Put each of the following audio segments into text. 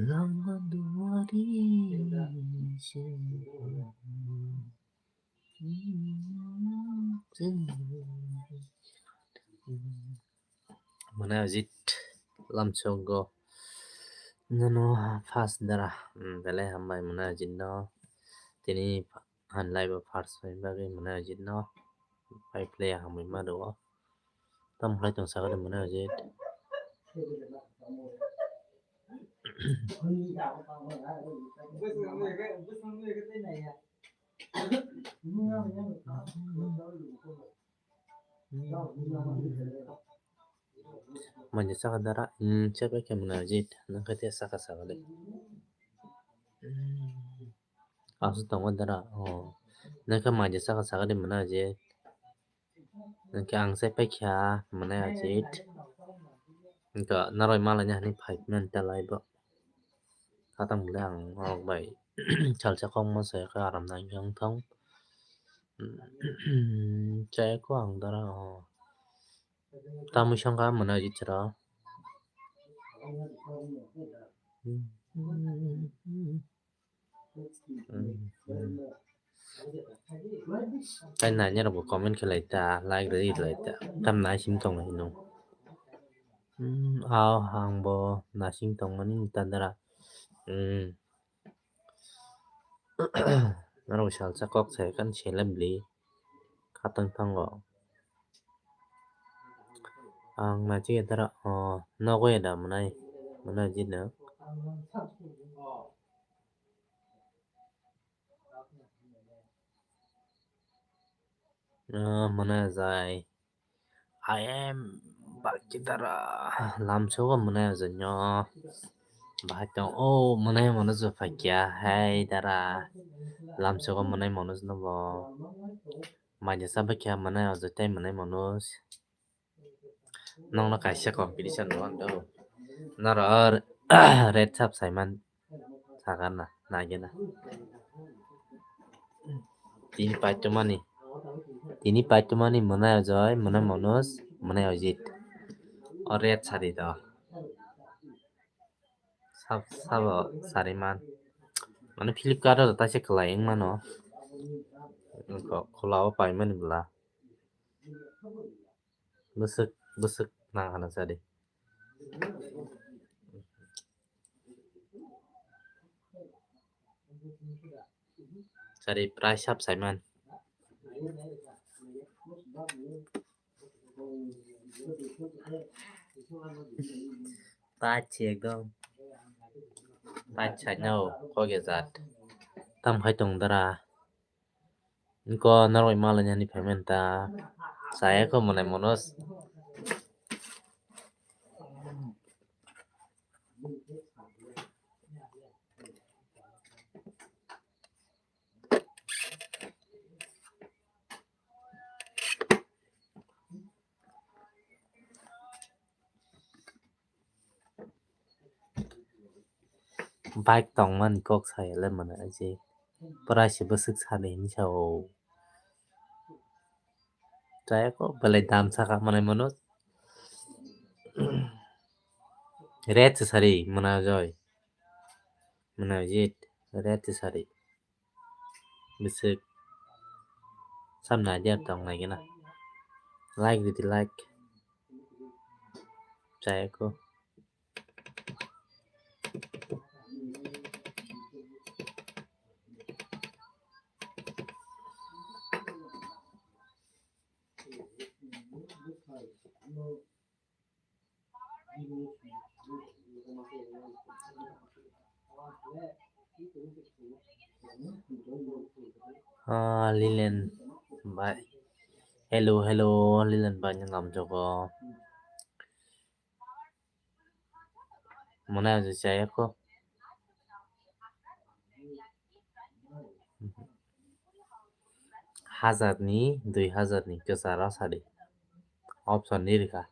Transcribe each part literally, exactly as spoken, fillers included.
Lama duari. Mwnai Ajit lamsogo. Nono first dara. Hmm, belai hambai Mwnai Ajit no. Tini han live o first bai bagwi Mwnai Ajit no. Pai play hambai ma do. Tam khlai tong sakha de Mwnai Ajit. Manja saka dara, hmm, chepe khe Mwnai Ajit, nang khe te saka saka de. Hmm. Aswk tongo dara, oh. Nang khe manja saka saka de Mwnai Ajit. Hwnkhe ang se paikha Mwnai Ajit. Hwnkhe noroi malaina hinwi phaimani ta live o. Khatang bwlai ang norok bai salsa kokma se khe aram nai wngthang. Chayako ang dara o. Tamwi songkha Mwnai Ajit chwra. Tei nainai rok bo comment khe lai ta, like rwui lai ta. Tam naising tong lai hino. Hmm, ao ang bo naising tong mani ta dara. Hmm. Norok salsa kok sai kan selem bli. Khatang thango. Ang naising ya dara, oh, nogo ya da Mwnai, Mwnai Ajit no. Ah, Mwnai Ajit. I am Bakidara. Lamsogo Mwnai Ajit no. Bahai tong. Oh, Mwnai Manoj bo phaikya. Hai dara. Lamsogo Mwnai Manoj no bo. Manja sa bakya Mwnai Ajit tei Mwnai Manoj. Nokno kaisa competition rw ang do. Norok red sap saiman sakarna nagena. Tini paitwmani, tini paitwmani Mwnai Ajit, Mwnai Manoj, Mwnai Ajit. O red sari do. Sab, sabo sariman. Mane Flipkart o taisa kwlai wngmano. Khulao paimani bwla. Bwswk, bwswk nang hana sadi. Sari price sab saiman. Pachi ekdom. Pachi no, koge jat. Tam khai tong dara. Ko norok malainani payment ta. Saya ko Mwnai Manoj. Bike tongmani kok saya le mane aje. Price bwswk sani hinwi sao. Chaya ko belai dam saka Mwnai Manoj. Red se sari Mwnai Ajit. Mwnai Ajit. Red se sari. Bwswk. Sam naidi ar tong nai gana. Like ridi like. Chaya ko. Ah, Lilen bai. Hello, hello, Lilen bai, nang lamjogo. Mwnai Ajit chaya ko. Hajar ni, dui hajar ni kwcharo sadi. Option ni rikha.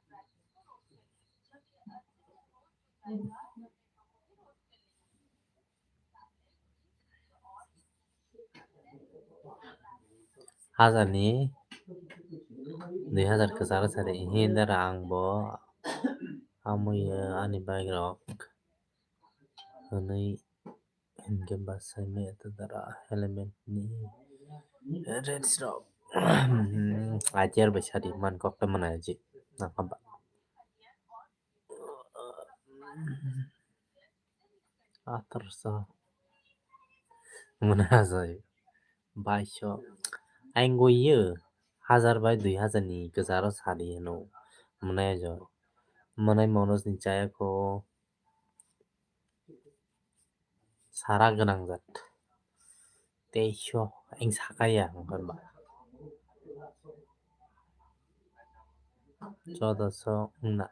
Hajar ni, dui hajar kwcharo sadi. Hini dara ang bo amui ani bike rok hwnwi. Hinkhe bwsai maya ta dara helmet ni range rok. Achair bai sadi man kok ta mwnai ji nang haba. Atarso mwnai ajai baiso ang goi ye hajar bai dui hajar ni kwcharo sadi hino mwnai ajai mwnai monos ni chaya ko. Sara gwnang jat. Teisho ang sakaya wngkha ba. Chodoso wngna.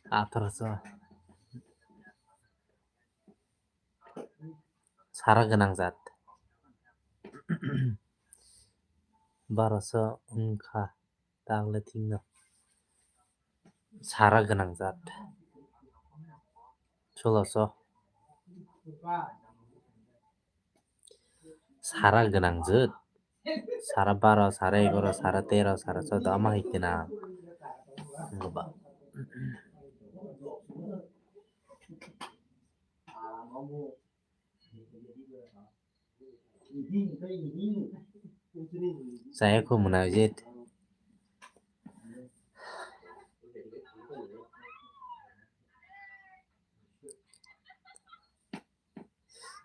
Atarso. Sara gwnang jat. Baroso wngkha. Tagle thikno sara gwnang jat. Soloso sara gwnang jat. Sara baro, sara egaro, sara tero, sara chodo ama hai gwnang. Wngkha ba. Saya ko mwnai jit.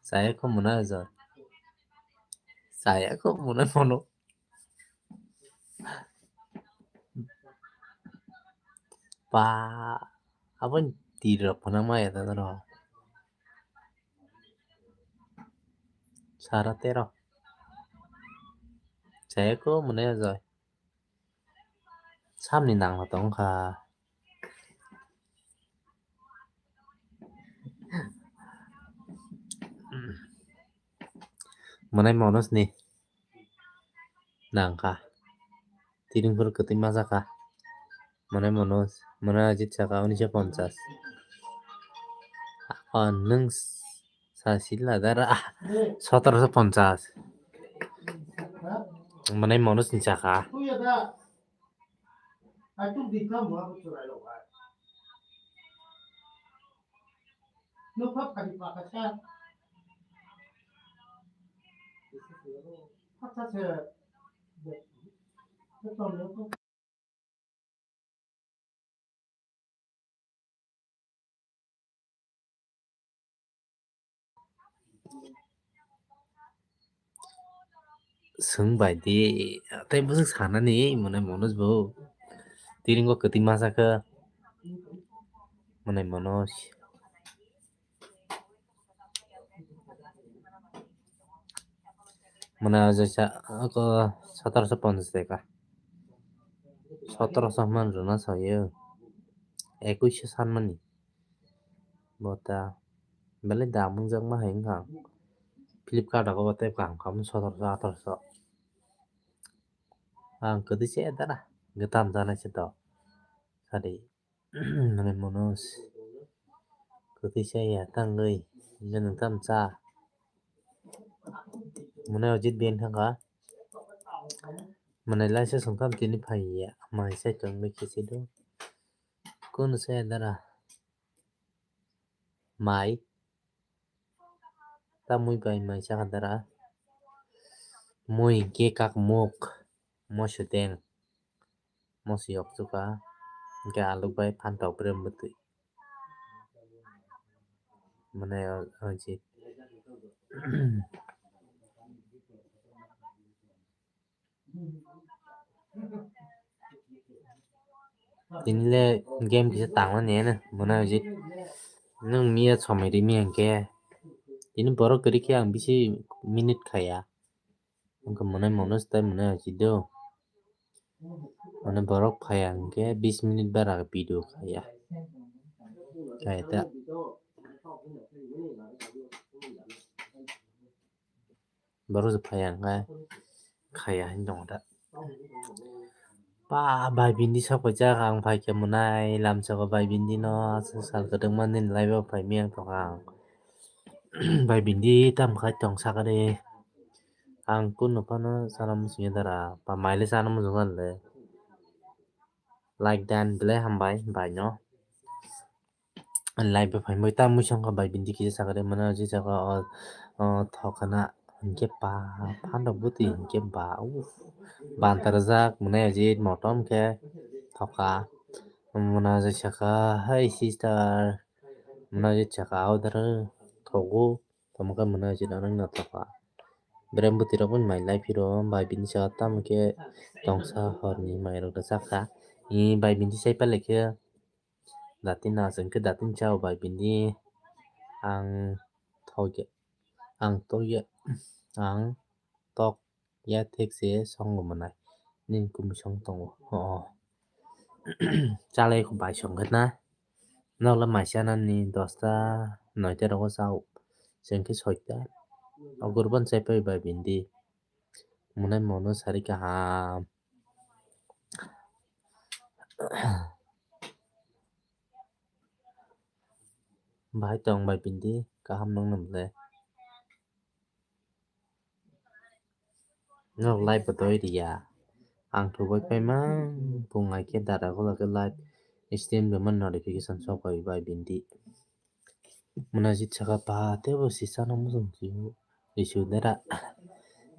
Saya ko mwnai jat. Saya ko mwnai mono. Ba, aboni tirok phano maya da doro. Sara tero. Chayako mwnai ajai. Samni nangma tongkha. Mwnai monosni nangkha. Tiringphuru kwtwi ma sakha. Mwnai mono, mwnai ajit sakha unisho ponchas. Ako nwng sasila dara, ah, sotorosho ponchas. Mwnai monosni sakha. Swng bai di, tei bwswk sanani mwnai monos bo. Tiringbo kwtwi ma sakha mwnai monos. Mwnai o jaisa ako sotorosho ponchas taka. Sotorosho man rwna sayo. Ekuisho sanmani. Bota belai dam wngjak ma hai wngkha ang. Flipkart o bo tei kaham kaham sotorosho atarosho. Ang kwtwi se dara gwtam janai se to. Sadi. Mwnai monos. Kwtwi se ya tangwi. Nini tam cha. Mwnai ojit ben thangkha. Mwnai laisa songkam tini phai ya. Mai sai tongwi khe se do. Kunu se dara. Mai. Ta mui bai mai chakha dara. Mui hwnkhe kak muk. Moso deng. Moso yok chukha. Hwnkhe aluk bai phantok bre mwtwi. Mwnai o, o je. Tini le game kisa tangmani ene mwnai ojit. Nwng miya somai rimi hwnkhe. Tini borok kwrwi khe ang bisi minute khaya. Wngkha mwnai monos tai mwnai ojit do. Mane borok phaiya hwnkhe bis minute bara video khaya. Kaya ta. Borok se phai ang khe khaya hin tongo da. Ba bai bindi sok paijak ang phai khe mwnai lamsao bai bindi no aswk sal kwdwkma nini live o phai miyang tongkha ang. Bai bindi tamo khai tong sakani ang kunu phano sana muchungya dara ba maile sana muchungkha le. Like dan belai hambai bai no. Live bai phai ta muchungkha bai bindi kisa sakani mwnai o je jaga o thokana hinkhe ba phantok bwtwi hinkhe ba uff. Banta rwjak mwnai o je motom khe thoka mwnai o je saka hai sister mwnai o je saka o dara thogo tamo khe mwnai o je nang nang thoka. Berem bwtwi rok bo mai lai phiro bai bini saka tamo khe tongsa horni mai rok rwchapkha. Bai bindi sai palaikhe datin na aswk khe datin chao bai bindi ang thok ya ang tok ya ang tok ya thek se songo mwnai nini kumi song tongo o chalai kho bai song khe na nokla mai chanani dosta noita rogo chao chwng khe soita o gurban chai pai bai bindi mwnai mono sari kaham. Bahai tong bai bindi kaham nang nang le. Nok live bo doi riya. Ang thubai paimang bung ai khe dara gola khe live stream rwma notification sok bai bai bindi. Mwnai jit saka ba tebo sisano muchung sio isu dera.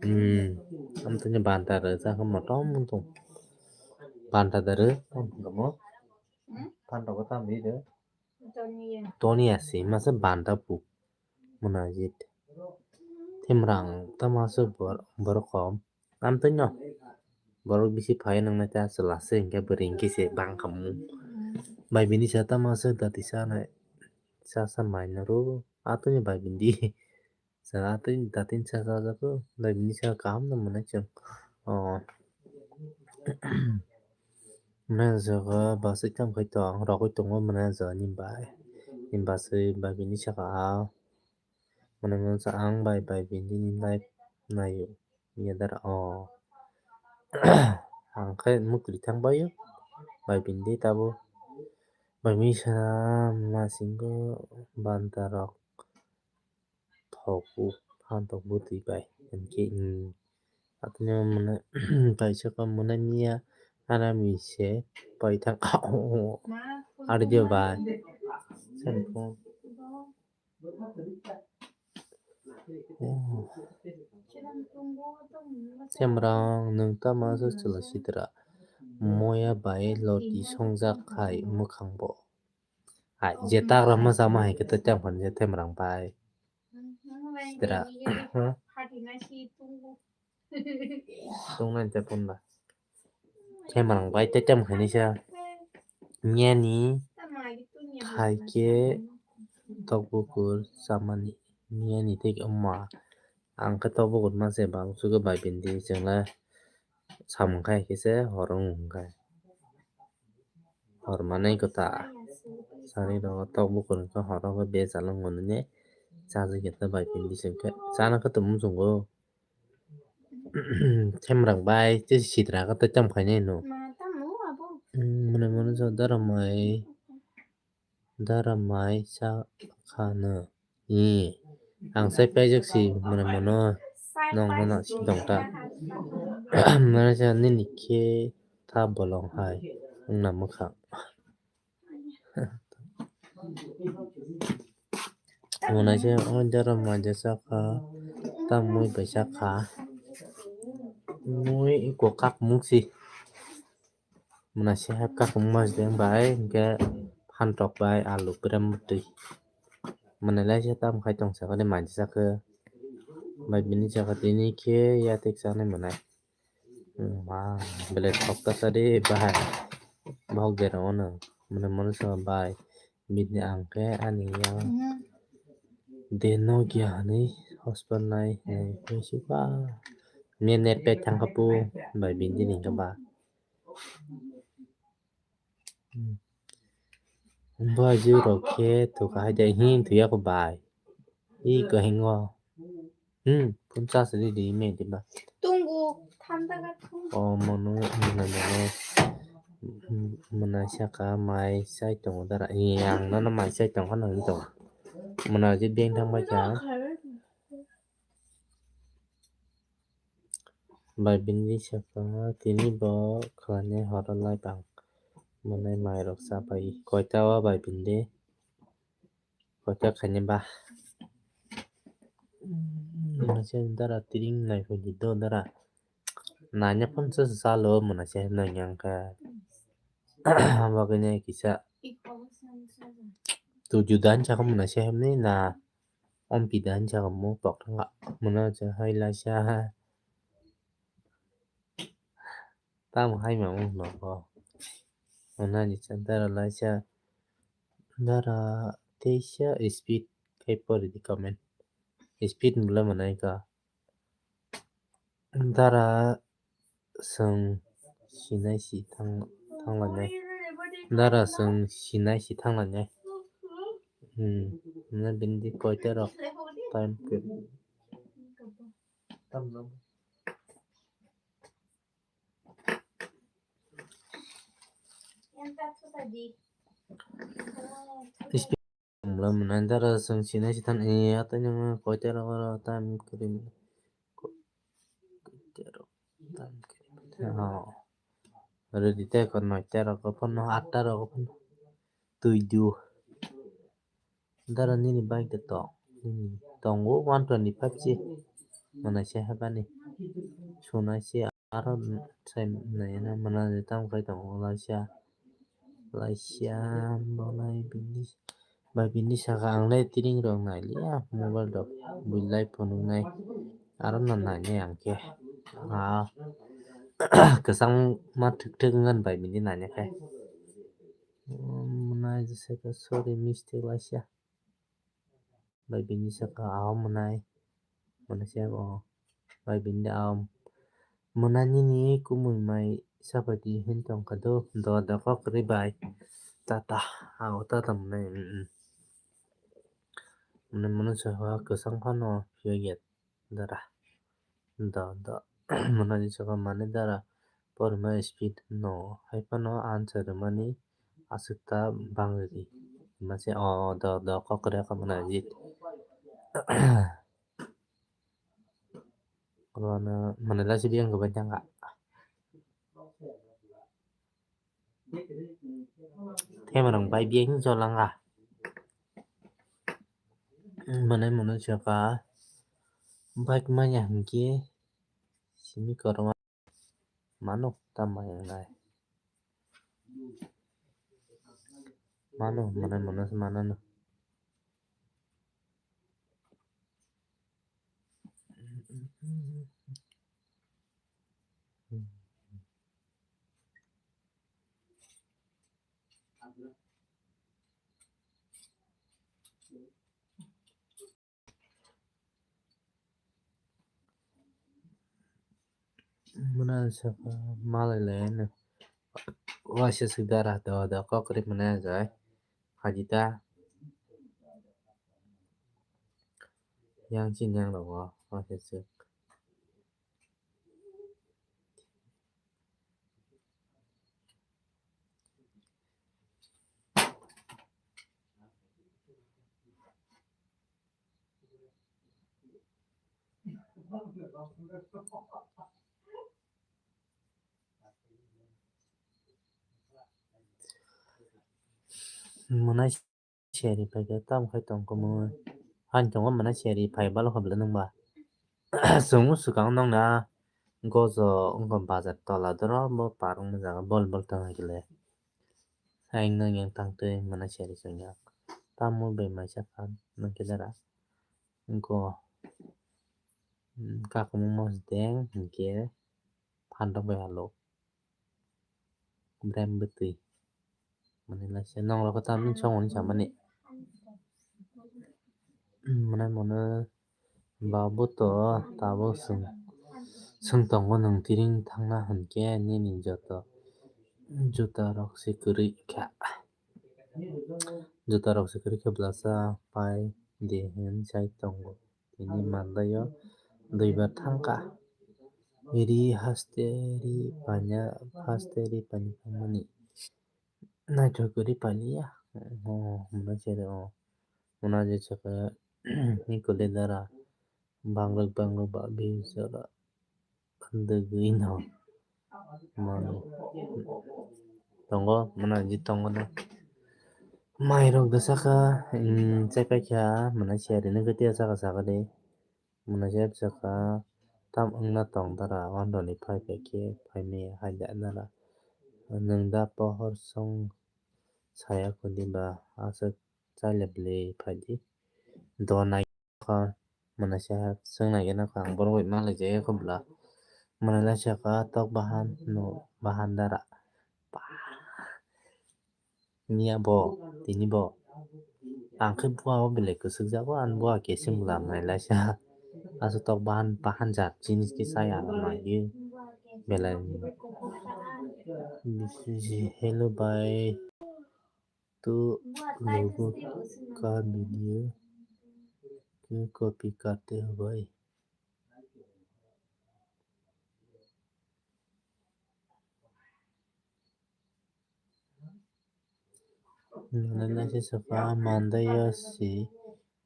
Hmm, amtwini banta rwjak motom wngtong. Banta da rw tamo phantok o tamo ri rw. Toni asi masa banta bu mwnai jit. Themrang tamo aswk borok kom. Amtwino borok bisi phai nang nai ta chwla se hinkhe bwrwi hinkhe se bang khamu. Bai bini sa tamo aswk dati sa nai sa sa mai naro atwini bai bindi sa atwini dati sa sa jago bai bini sa kaham no mwnai chwng. O mwnai jaga basai tamo khai tong rogwi tongo mwnai jaga ni bai ni basai bai bini saka a. Mwnai mwnai sa ang bai bai bini ni live naio. Yadar o ang khe mukri thang bai bai bindi tabo bai misa masingo banta rok thoku phantok bwtwi bai hinkhe atwino mwnai kaisa khe mwnai miya arami se paithak arjo bai. Themrang nwng tamo aswk chwla sitra moya bai loti songjak khai mwkhang bo. Hai je tagra mwchama hai khe tei tamo je themrang bai sitra. Tungna te punda. Themrang bai tei tamo khainisa. Miyani hai khe tok bukur chamani. Miyani tei wngma. Ang khe tok bukur ma se bang sugo bai bindi chwngla samung khai khe se horo wng khai. Hor manai kwtal. Sari rok tok bukur wngkha horo khe bejal wng mani. Chajakya ta bai bindi chwngkhe. Chana khe tongmung chungo. Themrang bai tei sitra khe tei tamo khainai no. Mwnai mwnai sa daramai daramai sa khano. Ang sai paijak si mwnai mano nong mano si tong ta. Mwnai sa nini khe ta bolong hai wngna mwkhang. Mwnai se o dara maja saka ta mui bai saka mui iko kak muk si mwnai se hai kak muk mas de bai hinkhe phantok bai alu pura mutwi mwnai lai se tam khai tong saka de maja saka bai bini saka tini khe yatek sanai mwnai. Ma belai thok ta sa de bahai. Bahok bera ono. Mane mano sa bai. Bini ang khe ani yang. De no gya hani hospital nai. Nai khe si ba. Ni net pek thang kapu. Bai bini ni khe ba. Bai ju rok khe thuka hai de hin thuya ko bai. I ko hingo. Hmm, phone charge ridi me diba. Tungu thanda ga thung. O mono mona mono mona saka mai sai tongo dara. Yang nono mai sai tongo nang tongo. Mona je beng thang bai kha. Bai bini saka tini bo khlani horo lai bang. Mona mai rok sa pai koita o bai bini. Koita khaini ba. Mona se dara tiring nai phai di do dara. Nanya phone se salo mona se nanya kha. Bagwi nai kisa. Tu juda ni saka mona se hemni na. Ompi da ni saka mo pok thanga. Mona se hai laisa. Tamo hai mamo nogo. Mona ni sa dara laisa. Dara teisa speed kai pori di comment. Speed mula manai ka. Dara song sinai si thang thanglanai. Dara song sinai si thanglanai. Hmm. Na bindi koita rok time ke. Speed mula muna dara song sinai si thang e atai nang koita rok oro time kiri. Koita rok time kiri. Oh. Ready te ko noita rok phone no atta rok phone. Tui du. Dara nini bike de tong. Nini tongo one twenty five si. Mona se habani. Suna se aro sai nai na mona de tam khai tongo laisa. Laisa bolai bini. Bai bini saka ang le tiring rok nai liya mobile rok bui live phone nai. Aro no nai nai ang khe. Ah. Kwchang ma thik thik ngan bai bini nai nai khe. Mwnai jesa khe sorry mistake laisa. Bai bini saka ahom mwnai. Mwnai se o. Bai bini ahom. Mwnai nini kumui mai sabaidi hin tongkha do. Do do kok ri bai. Tata. Ao tata mwnai. Mwnai mwnai se ha kwchang phano phiyok dara. Do do. Mwnai se mane dara. Porma speed no hai phano answer rwmani aswk ta bang rwdi. Mase o do do kok rwkha mwnai jit. Kono mwnai laisi biyang kwbai thangkha. Thema rang bai biyang cholangkha. Mwnai mwnai chwkha bike manya hinkhe simi kwrwngma. Mano, tamo yang lai. Mano, mano, mano, mano, no. Mwnai saka malai lai no. Waisa sudara do do kok ri mwnai jai. Hajita. Yang chin yang rogo waisa suk. Mwnai seri paikhe tamo khai tongkha mwnai. Hain tongo mwnai seri pai balo kha bwlai nungba. Chwng swkang nokna gojo wngkha bazar tola doro bo par wngma jaga bol bol tongkha khe le. Haino yang tangtwi mwnai seri chwngya. Tamo bai maisa kha nang khe dara. Wngkha kakumung mosdeng hinkhe phantok bai halok. Brem bwtwi. Mani laisa nongrok khe tamni chongoni samani. Mwnai mwnai. Ba buto tabuk swng, swng tongo nwng tiring thangna hinkhe nini joto juta rok se kwrwi kha. Juta rok se kwrwi khe bwlasa pai de hin sai tongo. Tini manlaio Duibar thangkha. Ri haste ri panya, haste ri panya thangmani. Naithok ri paliya. Oh, muna chere, oh. Muna je chakha, ni kule dara. Bangrok, bangrok ba bi chara. Khandagwi no. Mano. Tongo, muna ji tongo no. Mairok da saka, mm, chepaikha, muna chere ni katiya saka saka de. Muna jeb saka tam wngna tong dara, wandoni phai phaikhe phaimaya hai da dara. Nwng da pohor song saya kudi ba aswk chailebli phaidi. Do nai kha, mwnai sa swng nai gana kha, ang borok bai ma lai jaya kho bwla. Mwnai lai saka tok bahan no bahan dara. Niya bo, tini bo. Ang khe bua o belai kwswk jago, ang bua keseng bwla mwnai laisa. Aswk tok bahan, bahan jat jinis khe chaya magi belai ni. Hello bhai, tu logo ka video ke copy karte ho bhai. Mwnai laisa saka mandaya si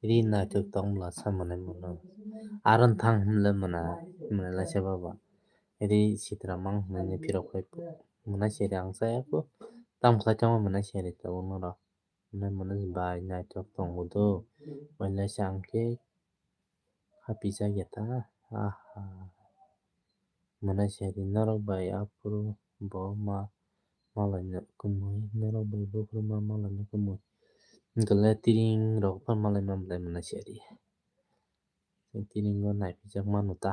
ri naithok tong bwla sa mwnai mano. Aron thang hwnle mwnai, mwnai laisa baba. Ri sitra mang hwnwi phirok khai mwnai seri ang chaya kho. Tam khlai tongma mwnai seri tabuk norok. Mwnai mwnai bai naithok tongo do. Mwnai laisa ang khe Hapijak ya ta? Aha. Mwnai seri norok bai aphuru bo ma malaina kumui, norok bai buphuru ma malaina kumui. Wngkha le tiring rok phano malaima belai mwnai seri. Tiring o naipijak mano ta.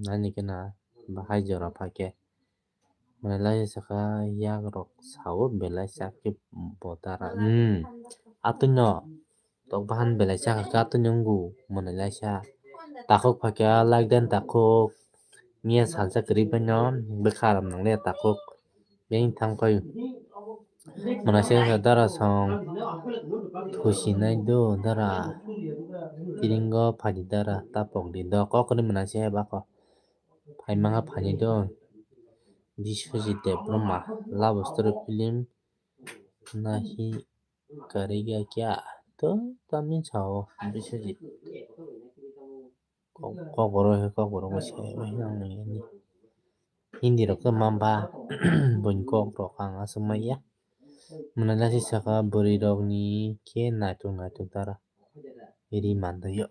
Ani gana bahai jora pha khe. Mwnai laisa saka yak rok sao belai sak khe bo dara. Hmm. Atwino tok bahan belai sak khe atwino wngo mwnai laisa. Takhuk pha khe like den takhuk. Miya salsa kwrwi baino bwkha ram nangle takhuk. Beng thang koi. Mwnai se dara song thusi nai do dara. Tiringo phaidi dara tapok di do kok ni mwnai se bako. Phai manga phani do. Biswajit Debbarma love story film nahi karega kya to tamni sao Biswajit. Kok, kokborok he kokborok bai sai bai nang nang yani. Hindi rok khe mamba buini kok rok ang aswk manya. Mwnai laisa saka bwrwi rok ni khe naithok naithok dara ri mandaio.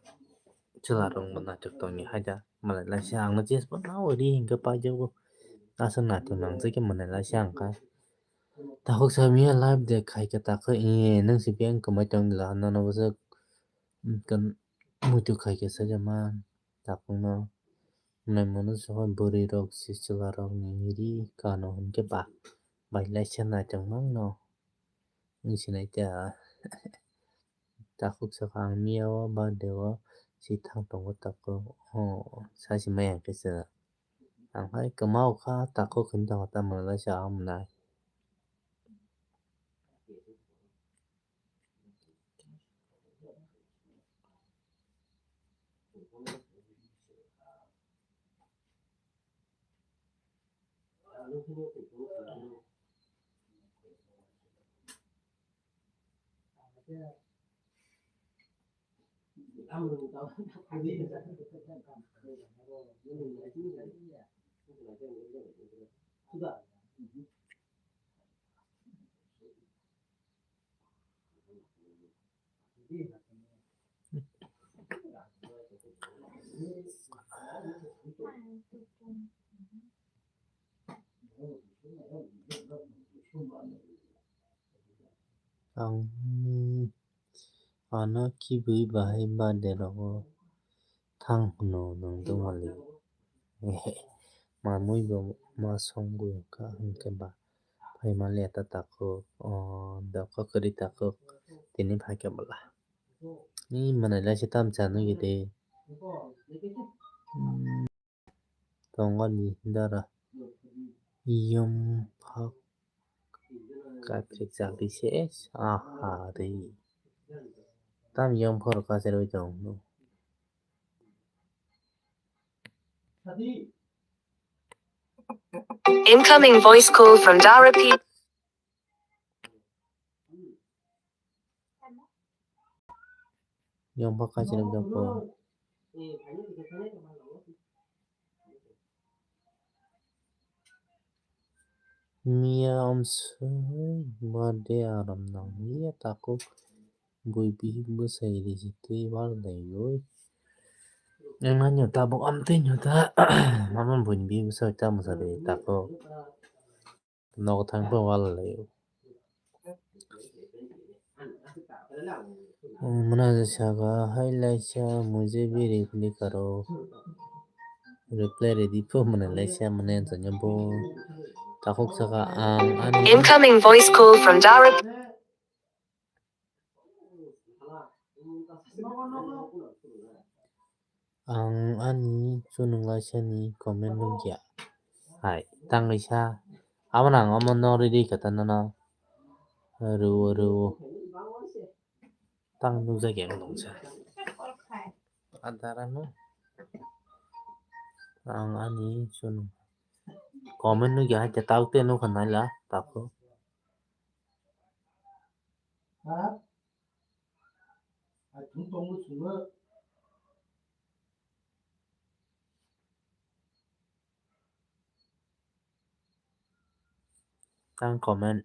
Chwla rok bo naithok tongni haida mwnai laisa ang no chest bo nao ri hinkhe paijago. Aswk naithok nang khe mwnai laisa ang kha. Takhuk samya live de khaikhe takhuk e nwng si beng kwmai tong la nono bwswk. Muitu khaikhe sajama takhukno naimano sohor bwrwi rok se chwla rokni ri kano hinkhe ba bai laisa naithok mangno wngsinai ta. Takhuk sakha ang miya o birthday o si thang tongo takhuk o sasi maya khe se ang hai kwma o kha takhuk hinwi tongo tamo laisa aham nai. Ang ano kibui bahai birthday rogo thang hwno nwng dongmali. Mamui bo ma songwi wngkha hinkhe ba phaima le ta takhuk, o dokha kwrwi takhuk tini phaikhe bwla. Ni mwnai laisa tam chanwi de. Tongani dara yom phak kaprik chakri se aha re. Tam yom phor kacherwi tong. Incoming voice call from Dara P. Yang baka chini bjang ko. Miya amswk birthday aram nang miya takhuk bui bihik bwsai risi twi wal naiwi. Wngmani tabuk amtwi nyuta mama buini bihik bwsai ta mwsari takhuk. Nogo thang phano wal lai. Mwnai saka hai laisa mujhe bhi reply karo. Reply ready pho mwnai laisa mwnai tanya bo. Takhuk saka ang ani. Incoming voice call from Dara. Ang ani chunung laisani comment nukya. Hai, tangwi sa. Abo nang omo no ready kata nono. Rw, rw. Tang nukjak ya nungsa. Adara no. Ang ani chunung. Comment nukya hai ta tau te nukha naila tako. Tang comment.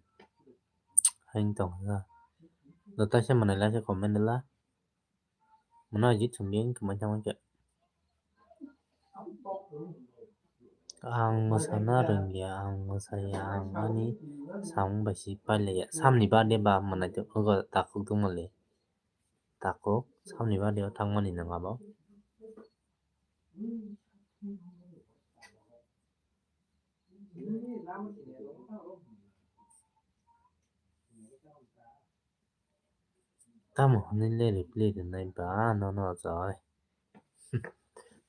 Haing tong ha. Dota se manai la se comment la. Mano ajit sumbi ang kemai tang khe. Ang mwsana rwngya, ang mwsaya, ang ani samung bai si pailaiya. Samni birthday ba mwnai tongkha takhuk tongmani. Takhuk samni birthday o thangmani nang abo. Tamo hwnwi le reply rwnai ba nono achai.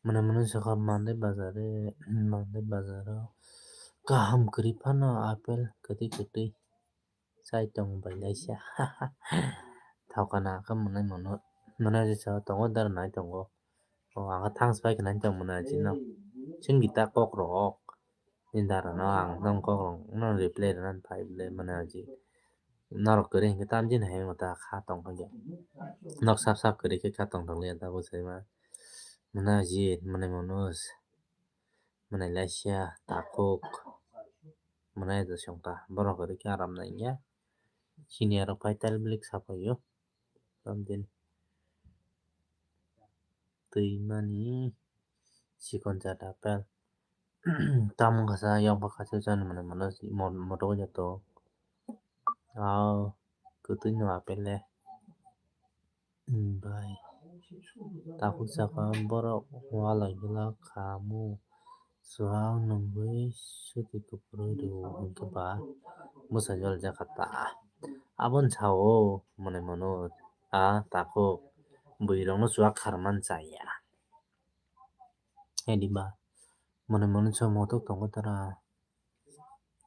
Mwnwi mwnwi sakha Monday bazar re, Monday bazar o kaham kwrwi phano apple kwtwi kwtwi chai tong bai laisa. Thokana khe mwnwi mwnwi mwnwi jesa tongo dara nai tongo. O ang khe thangs pai khe nai tong mwnwi achino. Chwng gita kok rok. Ni dara no ang nong kok rok no reply rwna phai bwle mwnwi aji. Norok kwrwi hinkhe tamjin hai wngkha ta kha tong kha. Nok sap sap kwrwi khe kha tong thok liya tabuk sai ma. Mwnwi aji mwnwi mwnwi. Mwnwi laisa takhuk. Mwnwi do songkha. Borok kwrwi khe aram nai ya. Senior rok phai tel bilik sapaio. Tamjin. Twi mani chikon jat apple. Tamo kasa yokba kaisa jani mwnwi mano moto o joto. Aw kwtwi no apple le. Bai takhuk saka borok walai gila khamu. Chuwak nungwi suti kuphurwi rw hinkhe ba bwsajwk jakha ta. Aboni sao mwnwi mano a takhuk bwrwirokno chuwak kharman chaya. Hedi ba mwnwi mano chwng motok tongo tara.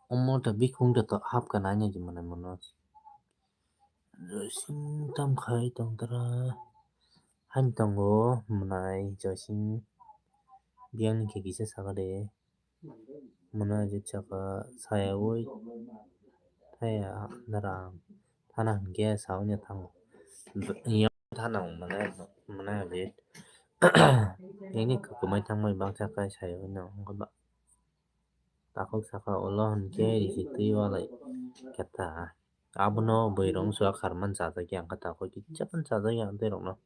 Omo ta bikhung ta hapkha nai nai mwnwi mano. Joyasing tam khai tong tara. Hain tongo mwnai Joyasing. Biyang ni khe kisa saka de. Mwnai je saka sayaui. Thaya dara. Thana hinkhe saui no thango. Thana mwnai mwnai je. Yang ni kwmai thangmai baksa kai sayaui no. Takhuk saka ulo hinkhe risi twi walai khe ta. Abono bwrwirok chuwak kharman chajakya hinkhe takhuk kisa phano chajakya ang tei rokno.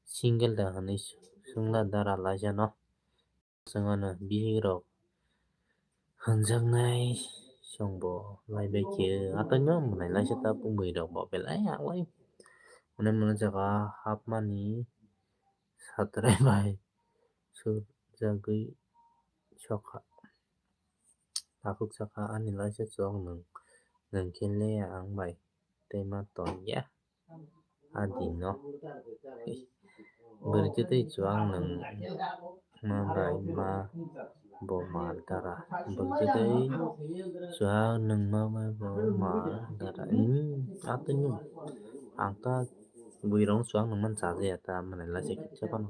Single da hinwi swngla dara laijano. Chwng ano bihik rok hwnjaknai chwngbo lai bai khe athaino mwnai laisa ta bwrwi rok bo belai aklai mwnai mwnai jaga hapmani satrai bai surjagwi sokha. Takhuk saka ani laisa chwng nwng nwng khe le ang bai tei ma ton ya. Adi no. Bwrwitwi tei chuwak nwng ma bai ma bo mar dara. Bwrwitwi tei chuwak nwng ma bai bo mar dara. Hmm, atwino ang ta Bui rok chuwak nang man cha jaya ta, mane laisa kisa phano.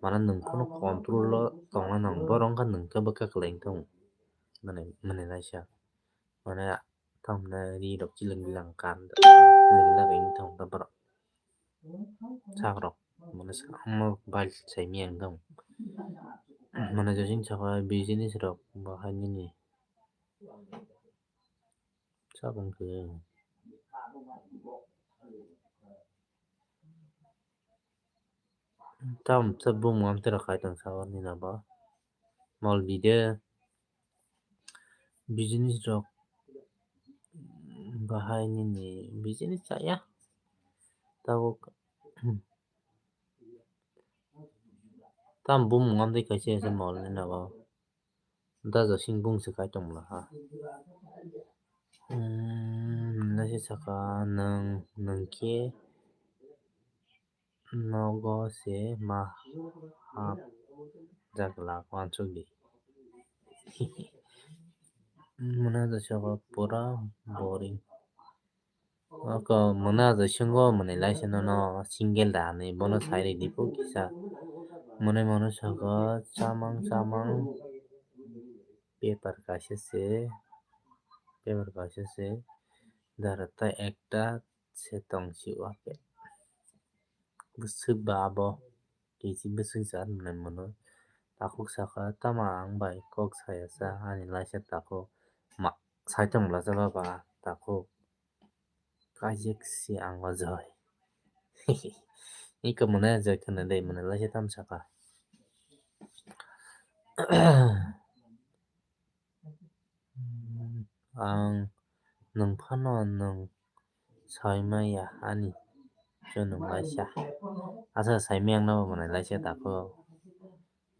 Mane nwng phano control o tongna nang, borok wngkha nwng khe bwkha kwlai wng tong. Mane, mane laisa. Mane, tamni ri rok chilang bilang kan, chilang bilang wng tong ta borok. Sak rok, mane sa, omo bai sai miyang tong. Mane josing saka business rok bo hai nini. Sak wng khe. Tam sa bumung amtwi rok khai tong sa o nini abo. Mol bide business rok bahai nini business chaya. Tabuk tam bumung amtwi kaisa se mol nini abo. Daja sing bung se kai tong mala ha. Hmm, nasi saka nang, nang khe nogo se ma hap jagla wansuk di. Muna da saka pura boring. Oko muna da singo mani laisa no no single da ni bono sai ri di po kisa. Mune manu saka chamang chamang paper kaisa se, paper kaisa se dara ta ekta se tong si o apple. Bwswk ba abo kisi bwswk sa nai mano. Takhuk saka tama ang bai kok saya sa ani laisa takhuk ma sai tong bwla sa ba takhuk kajek si ang o joi. Iko mane joi khana dei mane laisa tam saka. Hmm, ang nwng phano nwng sai maya ani chwng nwng laisa. Asa sai maya ang nabo mwnai laisa takhuk.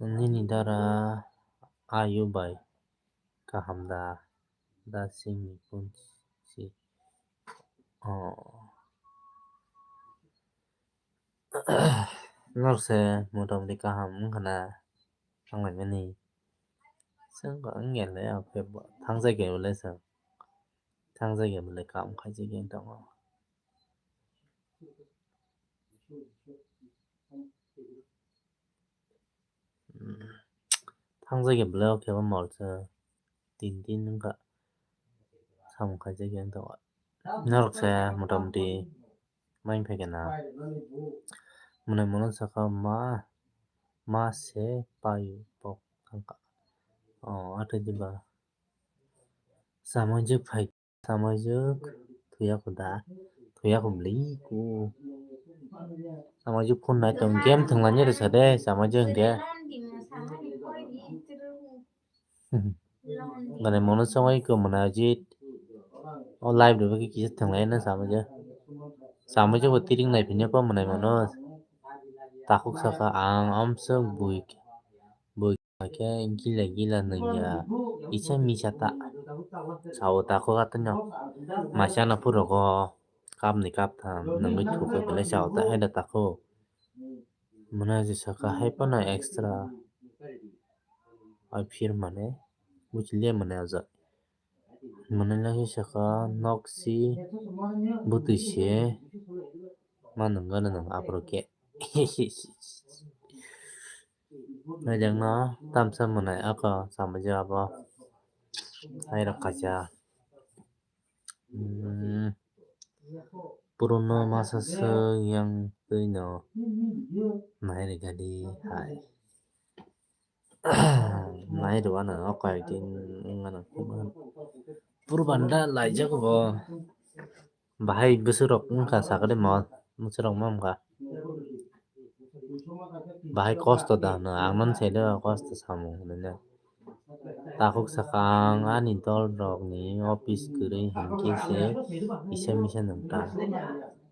Nini dara ayu bai kaham da, da singni punsi. Oh. Norok se motamoti kaham wngkha na tanglaimani. Chwng wngya le, oke, bo thangjak ya bole chwng. Thangjak ya bole, kam khaijak ya tongo. Hmm. Thangjak ya bole, oke, bo mol se tin tin wngkha. Samung khaijak ya tongo. Norok se motamoti main phaikhe na. Mwnai mano saka ma, ma se payu pok thangkha. Oh, atwi diba. Samajwk phai, samajwk thuya kho da, thuya kho bwlwi ku. Samajwk phone nai tong game thwnglaini rwsa de, samajwk hwnkhe. Mane mono songwi khe mwnai ajit o live rwbaikhe kisa thwnglaina samajwk. Samajwk bo tiring naiphino po mwnai mano. Takhuk saka ang amswk bui, bui khe gila gila nungya. Kisa misa ta. Sao takhuk atwino. Masa no phurogo kapni kaptham nungwi thuklai belai sao ta hai da takhuk. Mwnai ajit saka hai phano extra. Aphir mane buchiliya mane ajak. Mwnai lagi saka nok si bwtwi se ma nung gana nung aphuru khe. Najak no tamsa mwnai oko samajwk abo. Hai rok kaisa. Hmm. Puruno masa swk yang twi no nai rwkha di hai. Nai rwano o koi din wngmano. Purban da laijak bo. Bahai bwswk rok wngkha sakhe de mo, bwswk rok ma wngkha. Bahai kosto da hwno, ang nani sai de kosto samung hinwi. Takhuk saka ang ani dol rokni office kwrwi hinkhe se kisa misa nung ta.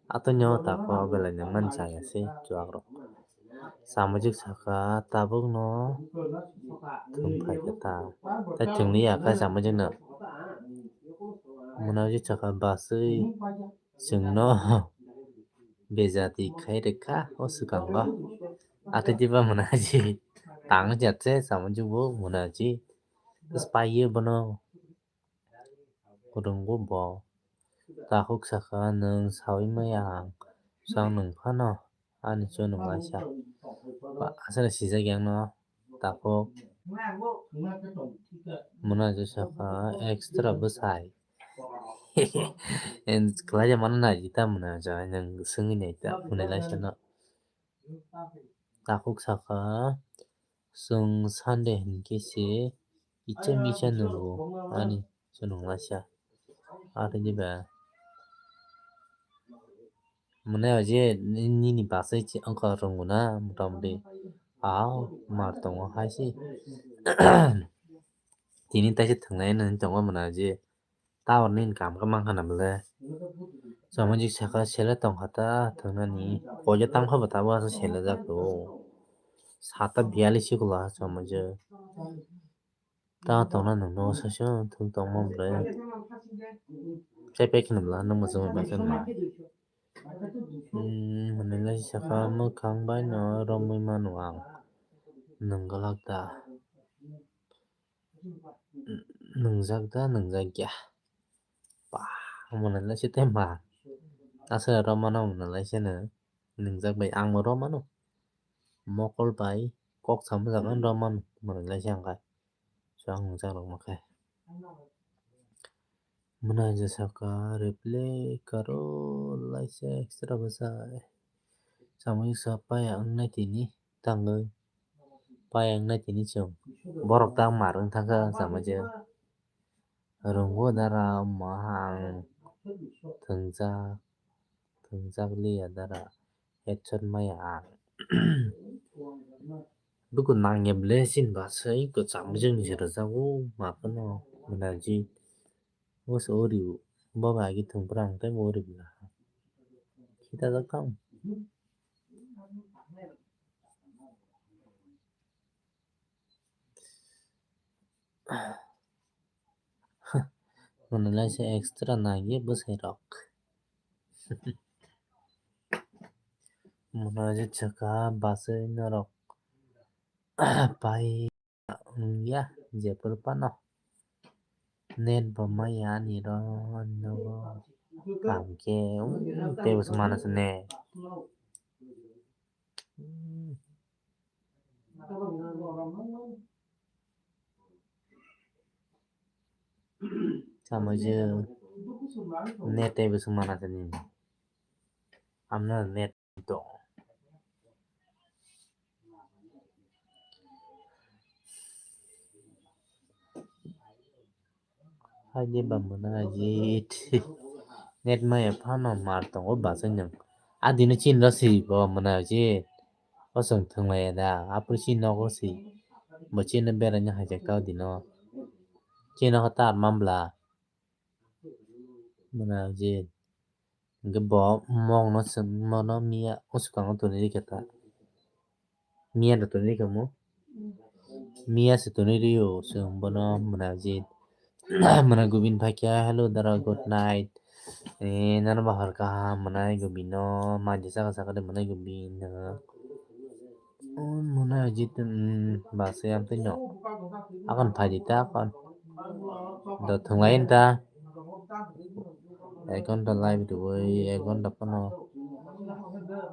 Atwino tako belai nang man chaya se chuak rok. Samajwk saka tabukno thwng phaikha ta. Tai thwngli ya khe samajwkno. Mwnai ajit saka baswi chwngno bejati khai rwkha o swkango. Atwi diba mwnai ajit tang jat se samajwk bo mwnai ajit. Spaiyo bono kwrwngbo bo. Takhuk saka nwng saui maya ang Chwng nwng phano ani chwng nwng laisa. Ba aswk sijak yang no takhuk. Mwnai je saka extra bwsai. Kwlai mano nai ta mwnai je nwng swngwi nai ta mwnai laisa no. Takhuk saka chwng Sunday hinkhe se kicha micha nungo ani chwng nwng laisa. Athaidi ba mwnai je nini basai wngkha rwngmuna motamoti a mar tongo hai se. Tini taisa thwnglai nini tongo mwnai je. Tower ni income khe mankha na bwle. Samuijik saka sele tongkha ta thwngnani. Koiya tangkha bo tabuk aswk selejak tongo. Sata biyali sikula samuijik. Ta tongna nungno saisa thwng tongma bwle. Chepek kheno bwla nung muchungwi baksa nung. Hmm, hwnwi lai saka mwkhang bai no romwi mano ang. Nung gwlak da. Nungjak da nungjak ya. Ba, omo nai lai se tei ma. Aswk romano omo nai lai se no. Nungjak bai ang bo romano. Mokol bai kok samajak ang romano. Omo nai lai se ang kai. So ang nungjak rok ma khe. Mwnai je saka reply karo lai se extra bwsai. Samui sa paya wngnai tini tangwi. Paya wngnai tini chwng. Borok ta mar wng thangkha sama je. Rwngo dara mahang thwngjak, thwngjak liya dara headshot maya ang. Buku nangya blessing ba sai ko chamjeng ni rwjago ma phano mwnai ji. Bose ori bo ba agi thwng phrang tei bo ori bwla. Khita jak tang. Mwnai lai se extra nangya bwsai rok. Mwnai je chwka basai norok pai wngya jephuru phano. Net bo maya ani ro nogo kaham khe tei bwswk mana se net. Sama je net tei bwswk mana se nini. Amno net to. Haide ba mwnai ajit. Net maya phano mar tongo bachai nwng. Adino chini ro si bo mwnai ajit. O chwng thwnglaiya da. Aphuru chini nogo si. Bo chini beraina haijak ta o dino. Chini nogo tar mambla. Mwnai ajit. Hingke bo mokno chwng, mokno miya o swkango tonwi rikha ta. Miya no tonwi rikha mo? Miya se tonwi rio chwng bono mwnai ajit. Mwnai gubin paikha, "Hello dara, good night." Eh, nono bahar kaham mwnai gubino, maji saka saka de mwnai gubino. Oh, mwnai ajit, hmm, base amtwi no. Akon phaidi ta akon. Do thwnglai ta. Ek ghonta live rwui, ek ghonta phano.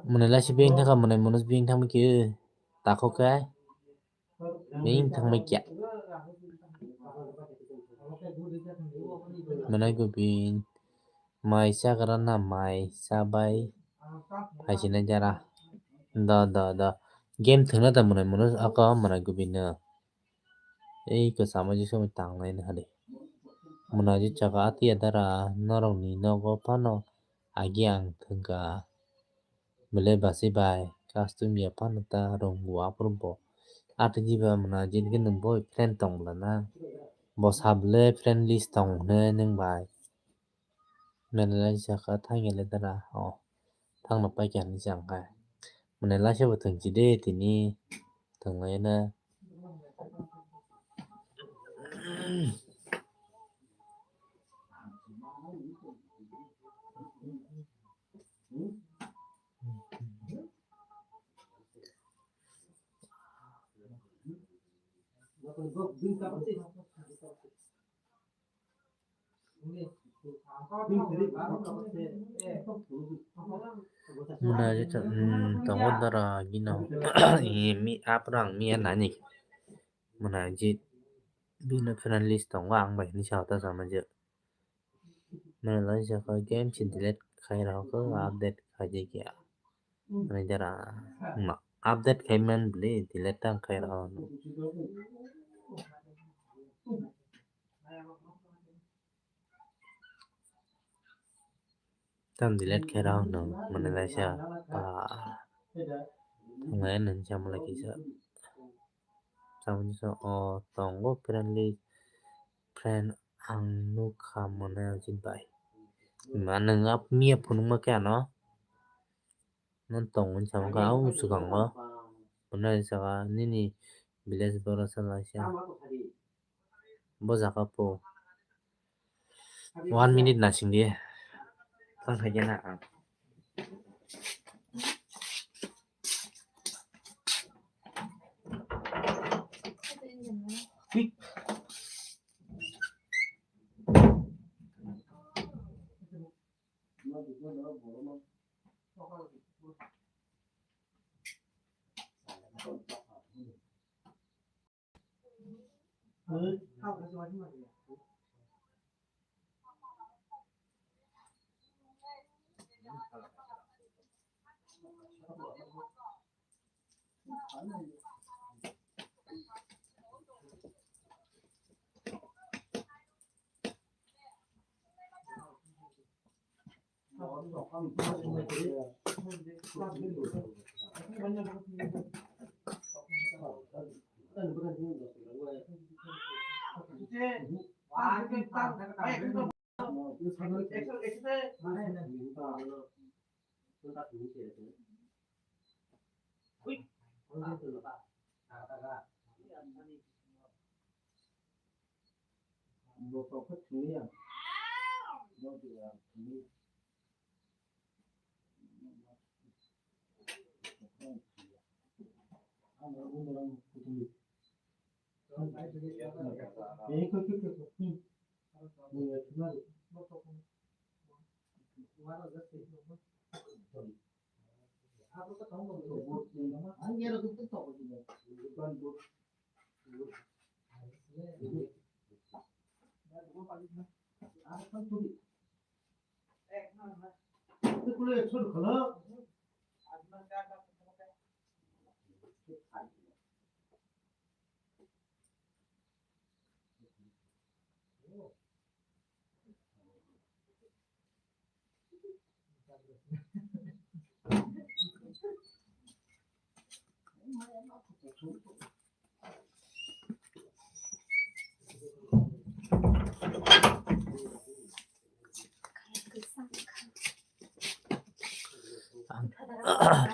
Mwnai laisi beng thangkha, mwnai mwnus beng thangma khe takhuk khe. Beng thangma khe. Mwnai gubin. Mai chagra na mai chabai. Hai sinai jara. Do, do, do. Game thwngna ta mwnai mwnus aka mwnai gubin no. Ei kwchama jisung tangnai no hade. Mwnai ji chaka atia dara norokni nogo phano agi ang thwngkha. Belai bachai bai custom ya phano ta rwngbo aphuru bo. Atwini ba mwnai ji hwnkhe nwng bo friend tong bwla na. Bo sa belai friend list tong hwnwi nwng bai. Mwnai lai saka thangya le dara. Oh, thangno paikha hinwi sa wngkha. Mwnai laisa bo thwngchi de tini. Thwnglai na. Muna je cha, hmm, tongo dara gino. Ih, mi, aprang mi anani. Muna je bini friend list tongo, ang bai hinwi sa ta sama je. Muna lai sa kha game si delete khai rw kha, update khai di kya. Muna dara ma update khai man bli delete tang khai rw. Tam delete khe rw no, mane laisa, ah, ngai nang chamla kisa. Chamani sa, o, tongo friendly, friend ang nukha mane jin bai. Ma nang ap miya phunukma khe ano. Non tong wngkha, wngkha, au swkango. Bono saka nini village boro salaisa. Bo jaga po. One minute na singdi. Tang khaikhe na ang.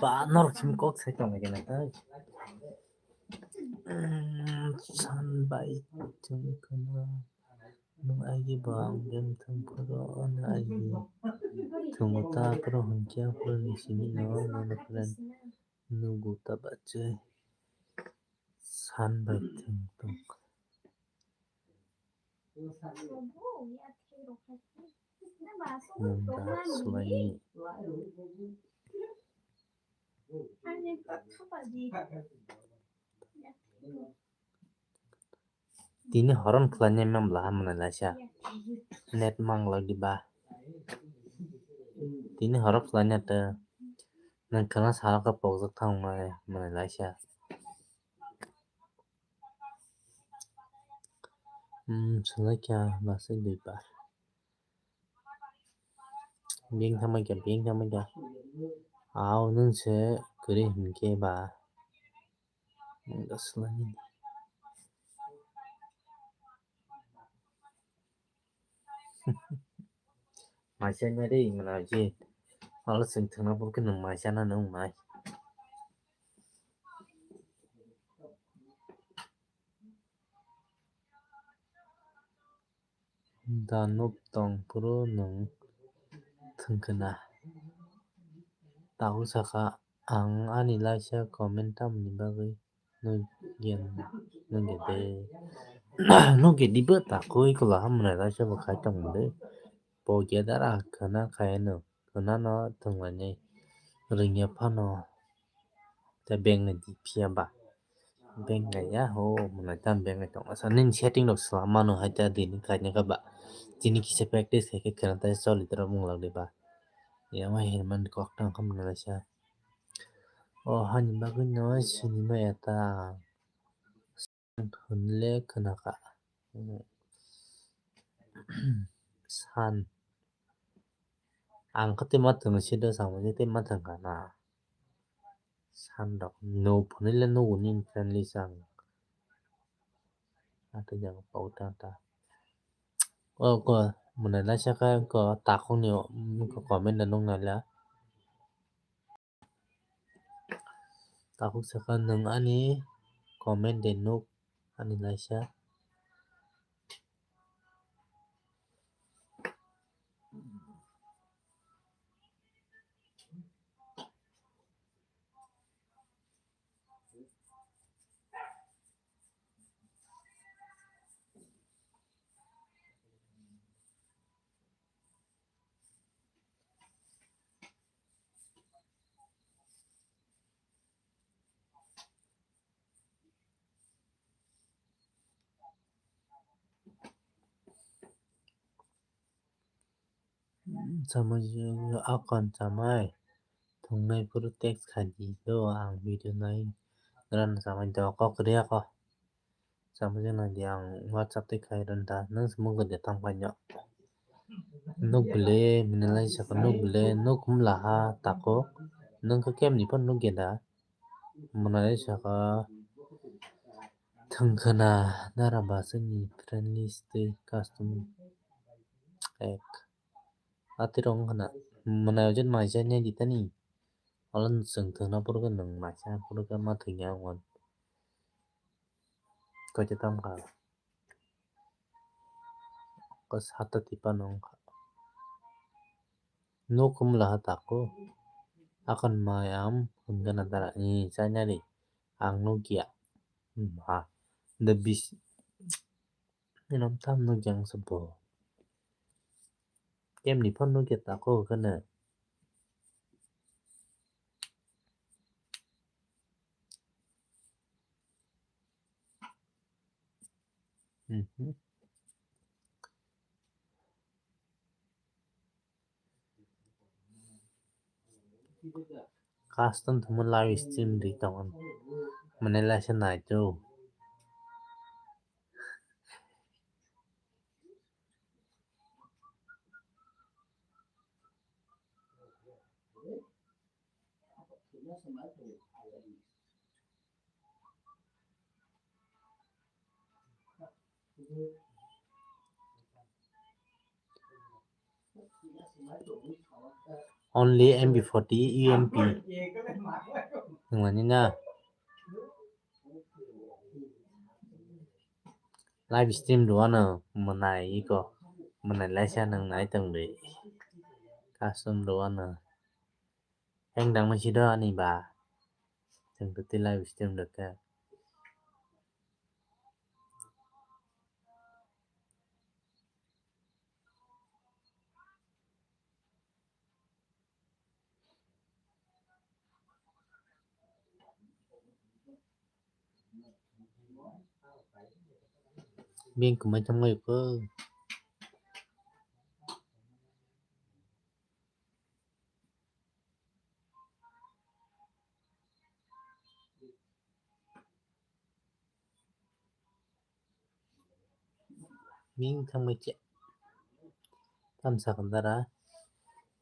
Ba norok simi kok sai tong khe na. San bai tong khe na. Nwng aigi bo ang bemthang phuru, ano aigi thwngo ta phuru hwnkhe, aphuru ni simi no nono friend nugo ta bachai san bai thwng tong. Nwng da swlaini. Tini horon khlainai mamla hamna laisa. Net manglak diba. Tini horon khlainai ta. Nang khana salo khe pokjak thang mane, mane laisa. Hmm, salai kya masai dui par. Beng thamai kya, beng thamai kya. Au nung se kwrwi hinkhe ba. Nung da swlai nini. Maisa nai ri mwnai ji. Alo chwng thwngna bukhe nung maisa na nung nai. Da nuk tong phuru nwng thwngkhwna. Tabuk sakha, ang ani laisa comment tamni bagwi nukya, nukya de. Nukya dibo takhui kwlaham mwnai laisa bo khai tongmani. Pogya dara khwna khaino, khwnano thwnglainai rwngya phano. Tei bank ni phiya ba? Bank naiya ho, mwnai tamo bank nai tongo. Asa nini setting rok swlam mano hai ta dini khaina kha ba. Tini kisa practice khai khe khwna tai choli toro mung lak di ba. Yama hinmani kok tang kha mwnai laisa. O hani bagwi no sini maya ta. Hwnle khwnakha. San. Ang khe tei ma thwngwi side samung je tei ma thwngkha na. San rok no phunui le nugo nini friendly sang. Ate jang pau ta ta. O ko mwnai laisa khe ko takhuk ni comment da nung naila. Takhuk saka nwng ani comment de nuk ani laisa. Samajwk akon chamai thwngnai phuru text khai di do, ang video nai rwna chamai do kok rwya kho. Samajwk nai di ang WhatsApp tei khai rwna da, nwng se mungkha de tang paino. Nuk bwle, mwnai lai saka nuk bwle, nuk wmla ha takhuk, nwng khe kemni phano nukya da? Mwnai lai saka thwngkhwna dara bwswkni friend list tei custom add. Atirok wngkha na mwnai o je naisa nai di tani. Olo chwng thwngna phuru khe nwng naisa phuru khe ma thwngya wngo. Koi ta tam kha. Ko sata tipa nung kha. Nuk wmla ha takhuk. Akon mai am hwnkhe na dara ni chaina ri. Ang nukya. Hmm, ha. The bis. Inom tam nukya ang sabo. Kemni phone nukya takhuk hwnkhe na. Mhm. Custom thwngma live stream di tongo. Mane laisa nai to. Only M B forty U M P. Nwng mani na. Live stream rwano mwnai iko. Mwnai laisa nwng nai tongdi. Custom rwano. Heng dangma si do ani ba. Chwng twi live stream rwkha. Bini kwmai thangma iko. Bini thangma khe. Tamsa kandara.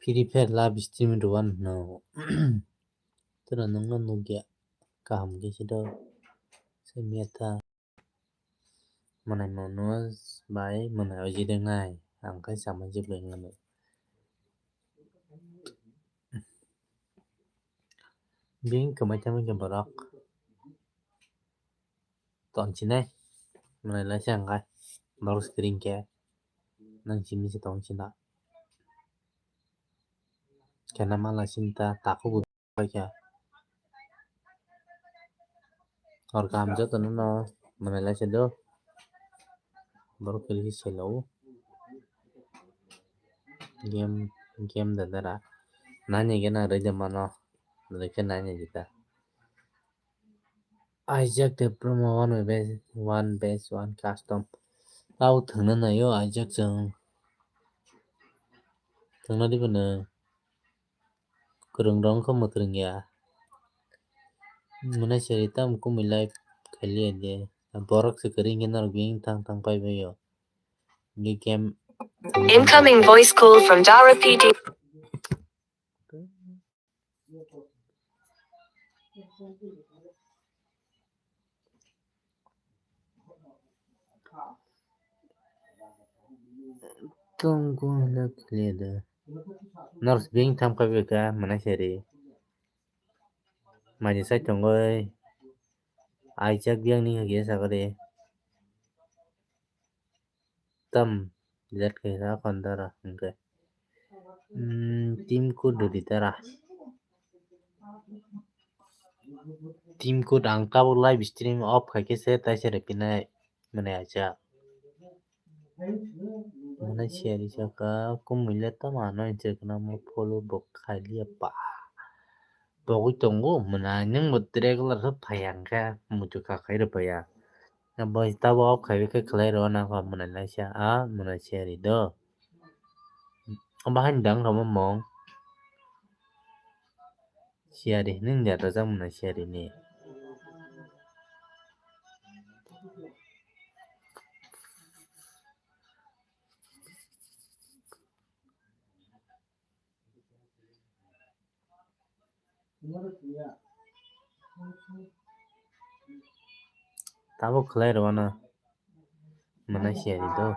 Free Fire live stream rwano. Tera nungno nukya. Kaham khe si do. Se meta. Mwnai mono bai mwnai oji rwngnai, ang khe samai jeblai wngmano. Bini kwmai tamo khe borok tongchinai, mwnai laisa hwnkhe borok screen khe nang simi se tongchina. Khe na mala sinta takhuk. Paikha. Hor kaham jotono no mwnai laisa do. Borok kwrwi khe selo. Game, game da dara. Nanya gena rede mano. Rede nanya jita. Isaac the promo one base, one base, one custom. Tau thangna nayo Isaac chang. Thangna di bana. Kurung dong ko mutrung ya. Muna seri tam kumi live khali de. Borok se kering ke nar ging thang thang pai bayo. Ni game. Incoming voice call from Dara P D. Tungku le kle de. Nors bing tham ka beka mana seri. Mani sai tongoi. Ai chak biang ni hagi sakade. Tam let ke sa kondara hingke. Hmm, team code duditara. Team code ang tabuk live stream off khaikhe se taise repinai mane acha. Mane share saka kumui le tamo ano hinse kana mo follow bo khailiya pa. Bogwi tongo mwnai nwng bo regular khe phai ang khe muitu kha khai rw paiya. Abo tabo off khai khe khlai rw na kha mwnai laisa a mwnai share do. Obo haini dang kha mong. Siyari hinwi ya rwjak mano siyari ni. Tabuk khlai rwano. Mana siyari do.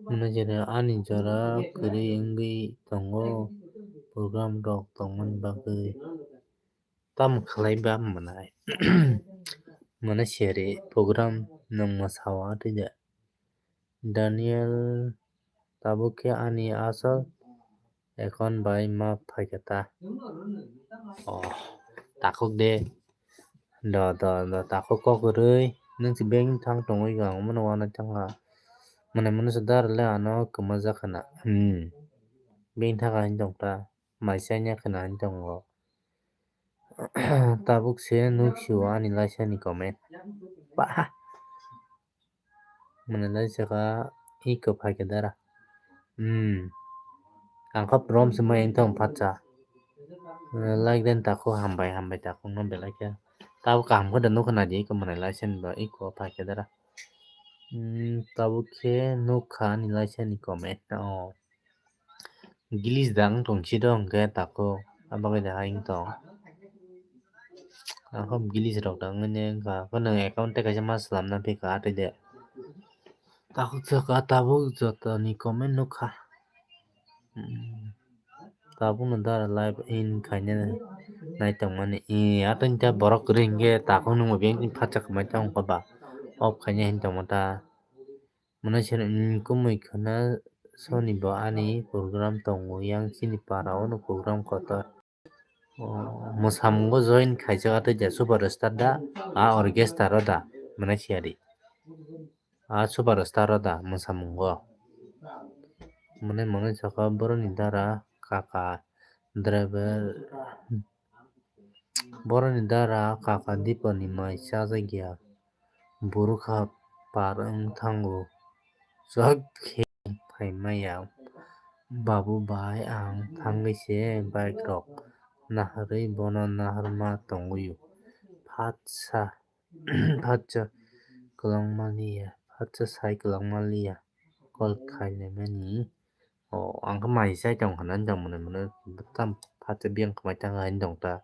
Hwnwi jora ani jora kwrwi wngwi tongo, program rok tongmani bagwi. Tamo khlai ba mwnai? Mwnai seri program nwng mwsao atwi de. Daniel, tabuk khe ani aswk account bai ma phaikha ta. Oh, takhuk de. Do, do, do, takhuk kok kwrwi. Nwng se bank thang tongwi ang mano uanathangkha. Mwnai mwnai se dar le ano kwma jakha na. Hmm. Bank thang ani tong ta. Mai chanya khwna ani tongo. Tabuk se nuk sio ani laisani comment. Ba. Mwnai lai saka iko phaikhe dara. Hmm. Ang kha prom se mai wngtong phatsa. Like den takhuk hambai hambai takhuk no belai khe. Tabuk kaham khe da nukha naidi iko mwnai laisani ba iko phaikhe dara. Hmm, tabuk khe nukha ani laisani comment. Oh. Glitch da wng tong si do hwnkhe takhuk. Abagwi da hai wng tong. Ako glitch rok da wngwi ne wngkha. Ako nwng account tei kaisa ma swlamna phi kha atwi de. Takhuk saka tabuk jotoni comment nukha. Hmm. Tabukno dara live in khaina nai tongmani. Ee, atwng ta borok kwrwi hinkhe takhuk nungbo biyang tini phatsa kwmai tong kha ba. Off khaina hin tongma ta. Mwnai sero, hmm, kumui khwna soni bo ani program tongo yang chini para o no program kotor. Oh, mwsamungo join khaijak atwi ja superstar da, a orchestra o da, mwnai siyari. A superstar o da mwsamungo. Mwnai mwnai saka boroni dara kaka driver. Boroni dara kaka Diponi mai chajakya burukha par wng thango. Chwk khe phaimaya babu bai ang thangwi se bike rok naharwi bono naharma tongwi o. Phatsa, phatsa kwlangma liya, phatsa sai kwlangma liya call khainai mani. O, ang khe mai chai tong kha nani tong mwnwi mwnwi tam phatsa biyang kwmai tang kha hinwi tong ta.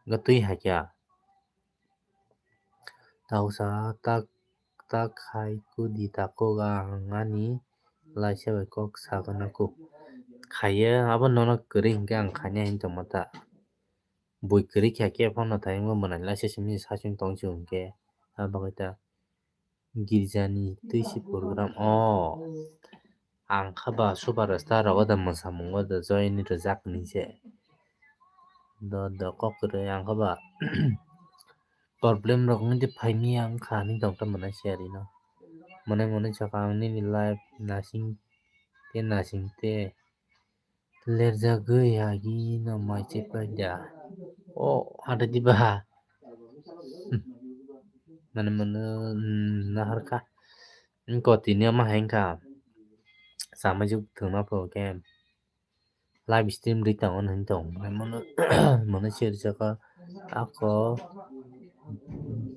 Ga twi hai kya. Tausa tak tak hai kudi takhuk ang ani laisa bai kok sagana kuk. Khaiya abo nono kwrwi hinkhe ang khaina hinwi tongma ta. Bui kwrwi kha khe phano thai wngwi mwnai laisa simi sachwng tong si hinkhe. Abo bagwi ta. Girjani twi si program o. Ang kha ba superstar rogo da mwsamungo da join rwjak ni se. Do do kok kwrwi ang khe ba problem rok wngwi phai manya wngkha hinwi tong ta mwnai se ari no. Mwnai mwnai saka ang nini live nasing te nasing te lerjagwi agi no mai se pai da. O hata di ba. Mane mane nahar kha. Wngko tini ma hai wngkha. Samai juk thwngma pho game. Live stream ri tongo hinwi tong. Mane mane mane se rijak kha. Ako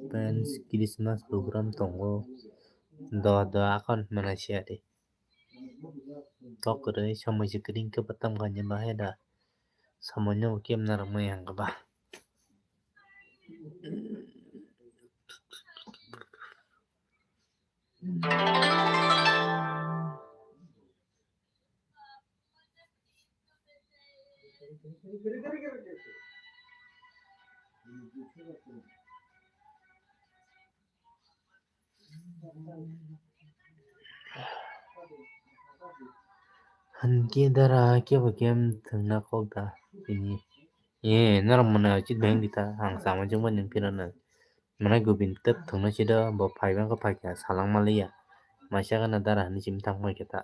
fans Christmas program tongo. Do do akon mane se ari. Kok kwrwi samai se kwrwi khe batam kanya bahai da. Samai no kem narwk maya hwnkhe ba. Hinkhe dara kebo game thwngna kok da tini. E norok mwnai ucit beng di ta ang samai jwk bai nwng phirano. Mwnai gubin tep thwngna sida bo phai bangkha phaikha salang maliya. Maisa gana dara hinwi simi thang paikha ta.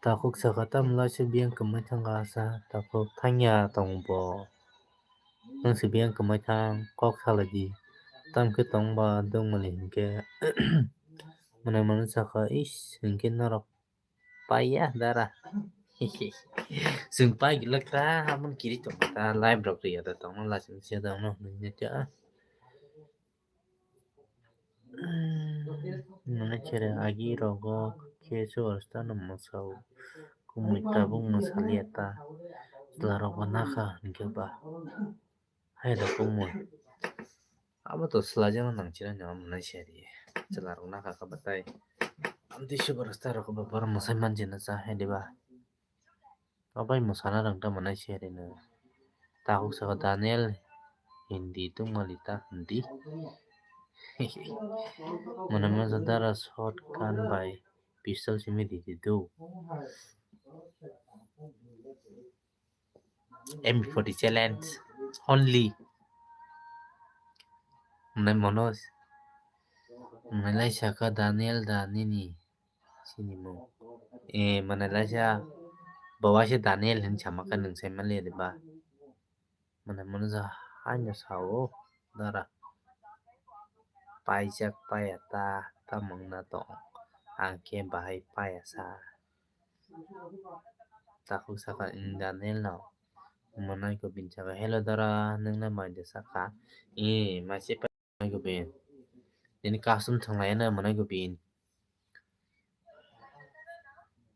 Takhuk saka tamo laisa biyang kwmai thangkha asa takhuk thangya tong bo. Nwng se biyang kwmai thang kok salai di. Tamo khe tong ba dongmani hinkhe mwnai mwnai saka is hinkhe norok paiya dara. Chwng pai glak ta, aboni kiri tong ta, live rok riya da tong, laising se tong no hinwi ta. Mane khere agi rogo khe chuwar stano mwsao. Kumui tabuk mwsaliya ta. Chwla rok bo nakha hinkhe ba. Hai da kumui. Abo to swlaijakno nangchina nang mwnai se ri. Chwla rok nakha kha batai. Amtwi super star rok bo borok mwsai manjina cha hai diba. Abai mwsana rang ta mwnai se ri no. Takhuk saka Daniel Hindi tungmali ta Hindi. Mwnai mwnai dara shot gun bai pistol simi di di do. M forty challenge only. Mwnai Manoj. Mwnai lai saka Daniel da nini. Sini mo. Eh, mwnai lai sa. Bawa se Daniel hin sama ka nung sai mali de ba. Mwnai Manoj haino sao. Dara. Paijak paya ta, ta mangna tong. Ang khe bahai paya sa. Takhuk saka Daniel no. Mwnai gubin saka, "Hello dara, nwng na mai de saka?" E, mai se pa mwnai gubin. Nini custom thwnglai na mwnai gubin.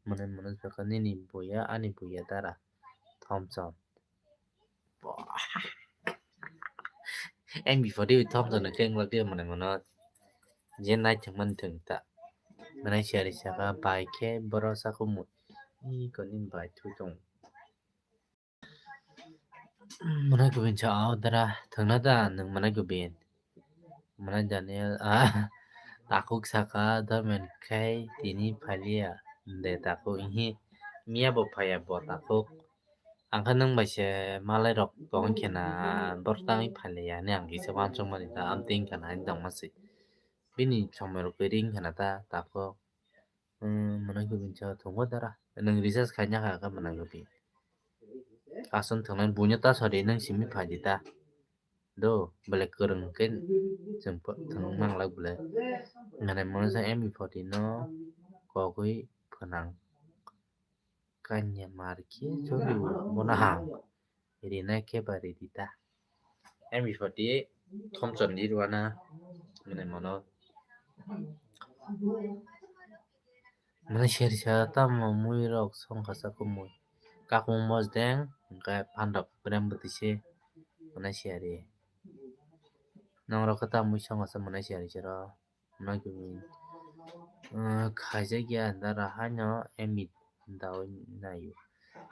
Mwnai mwnai saka nini buya, ani buya dara. Thompson. Ang before di Thompson no keng lak dia mwnai mwnai. Je nai thwng man thwng ta. Mwnai siari saka bai khe boro saka mu. I konin bai thu tong. Mwnai gubin sa au dara thwngna da nwng mwnai gubin. Mwnai Daniel, ah, takhuk saka dormen khai tini phalia de takhuk ihi miya bo phaya bo takhuk. Ang khe nwng bai se malai rok tong khe na bor tangwi phalia ni ang kisa wansuk mani ta amtwi wngkha na ani tongma se. Bini somoi rok kwrwi wngkha na ta takhuk. Hmm, mwnai gubin sa thwngwi dara. Nwng recharge khaina kha khe mwnai gubin. Aswk thwngnai buino ta sori nwng simi phaidi ta. Do, belai kwrwng khe chwng pho-, thwng manglak belai. Mwnai mwnai sa M forty no kogwi phwnang. Kanya mar khe choli bono ham. Rina khe ba ridi ta. M forty Thompson di rwana. Mwnai mono. Mwnai sersa tamo mui rok songkha sa kumui. Kakung mosdeng, hwnkhe phan rok brem bwtwi se. Mwnai siyari. Nong rok khe tamo mui songkha sa mwnai siyari sero. Mwnai gubin, ah, khaijak ya dara haino emit dawi naio.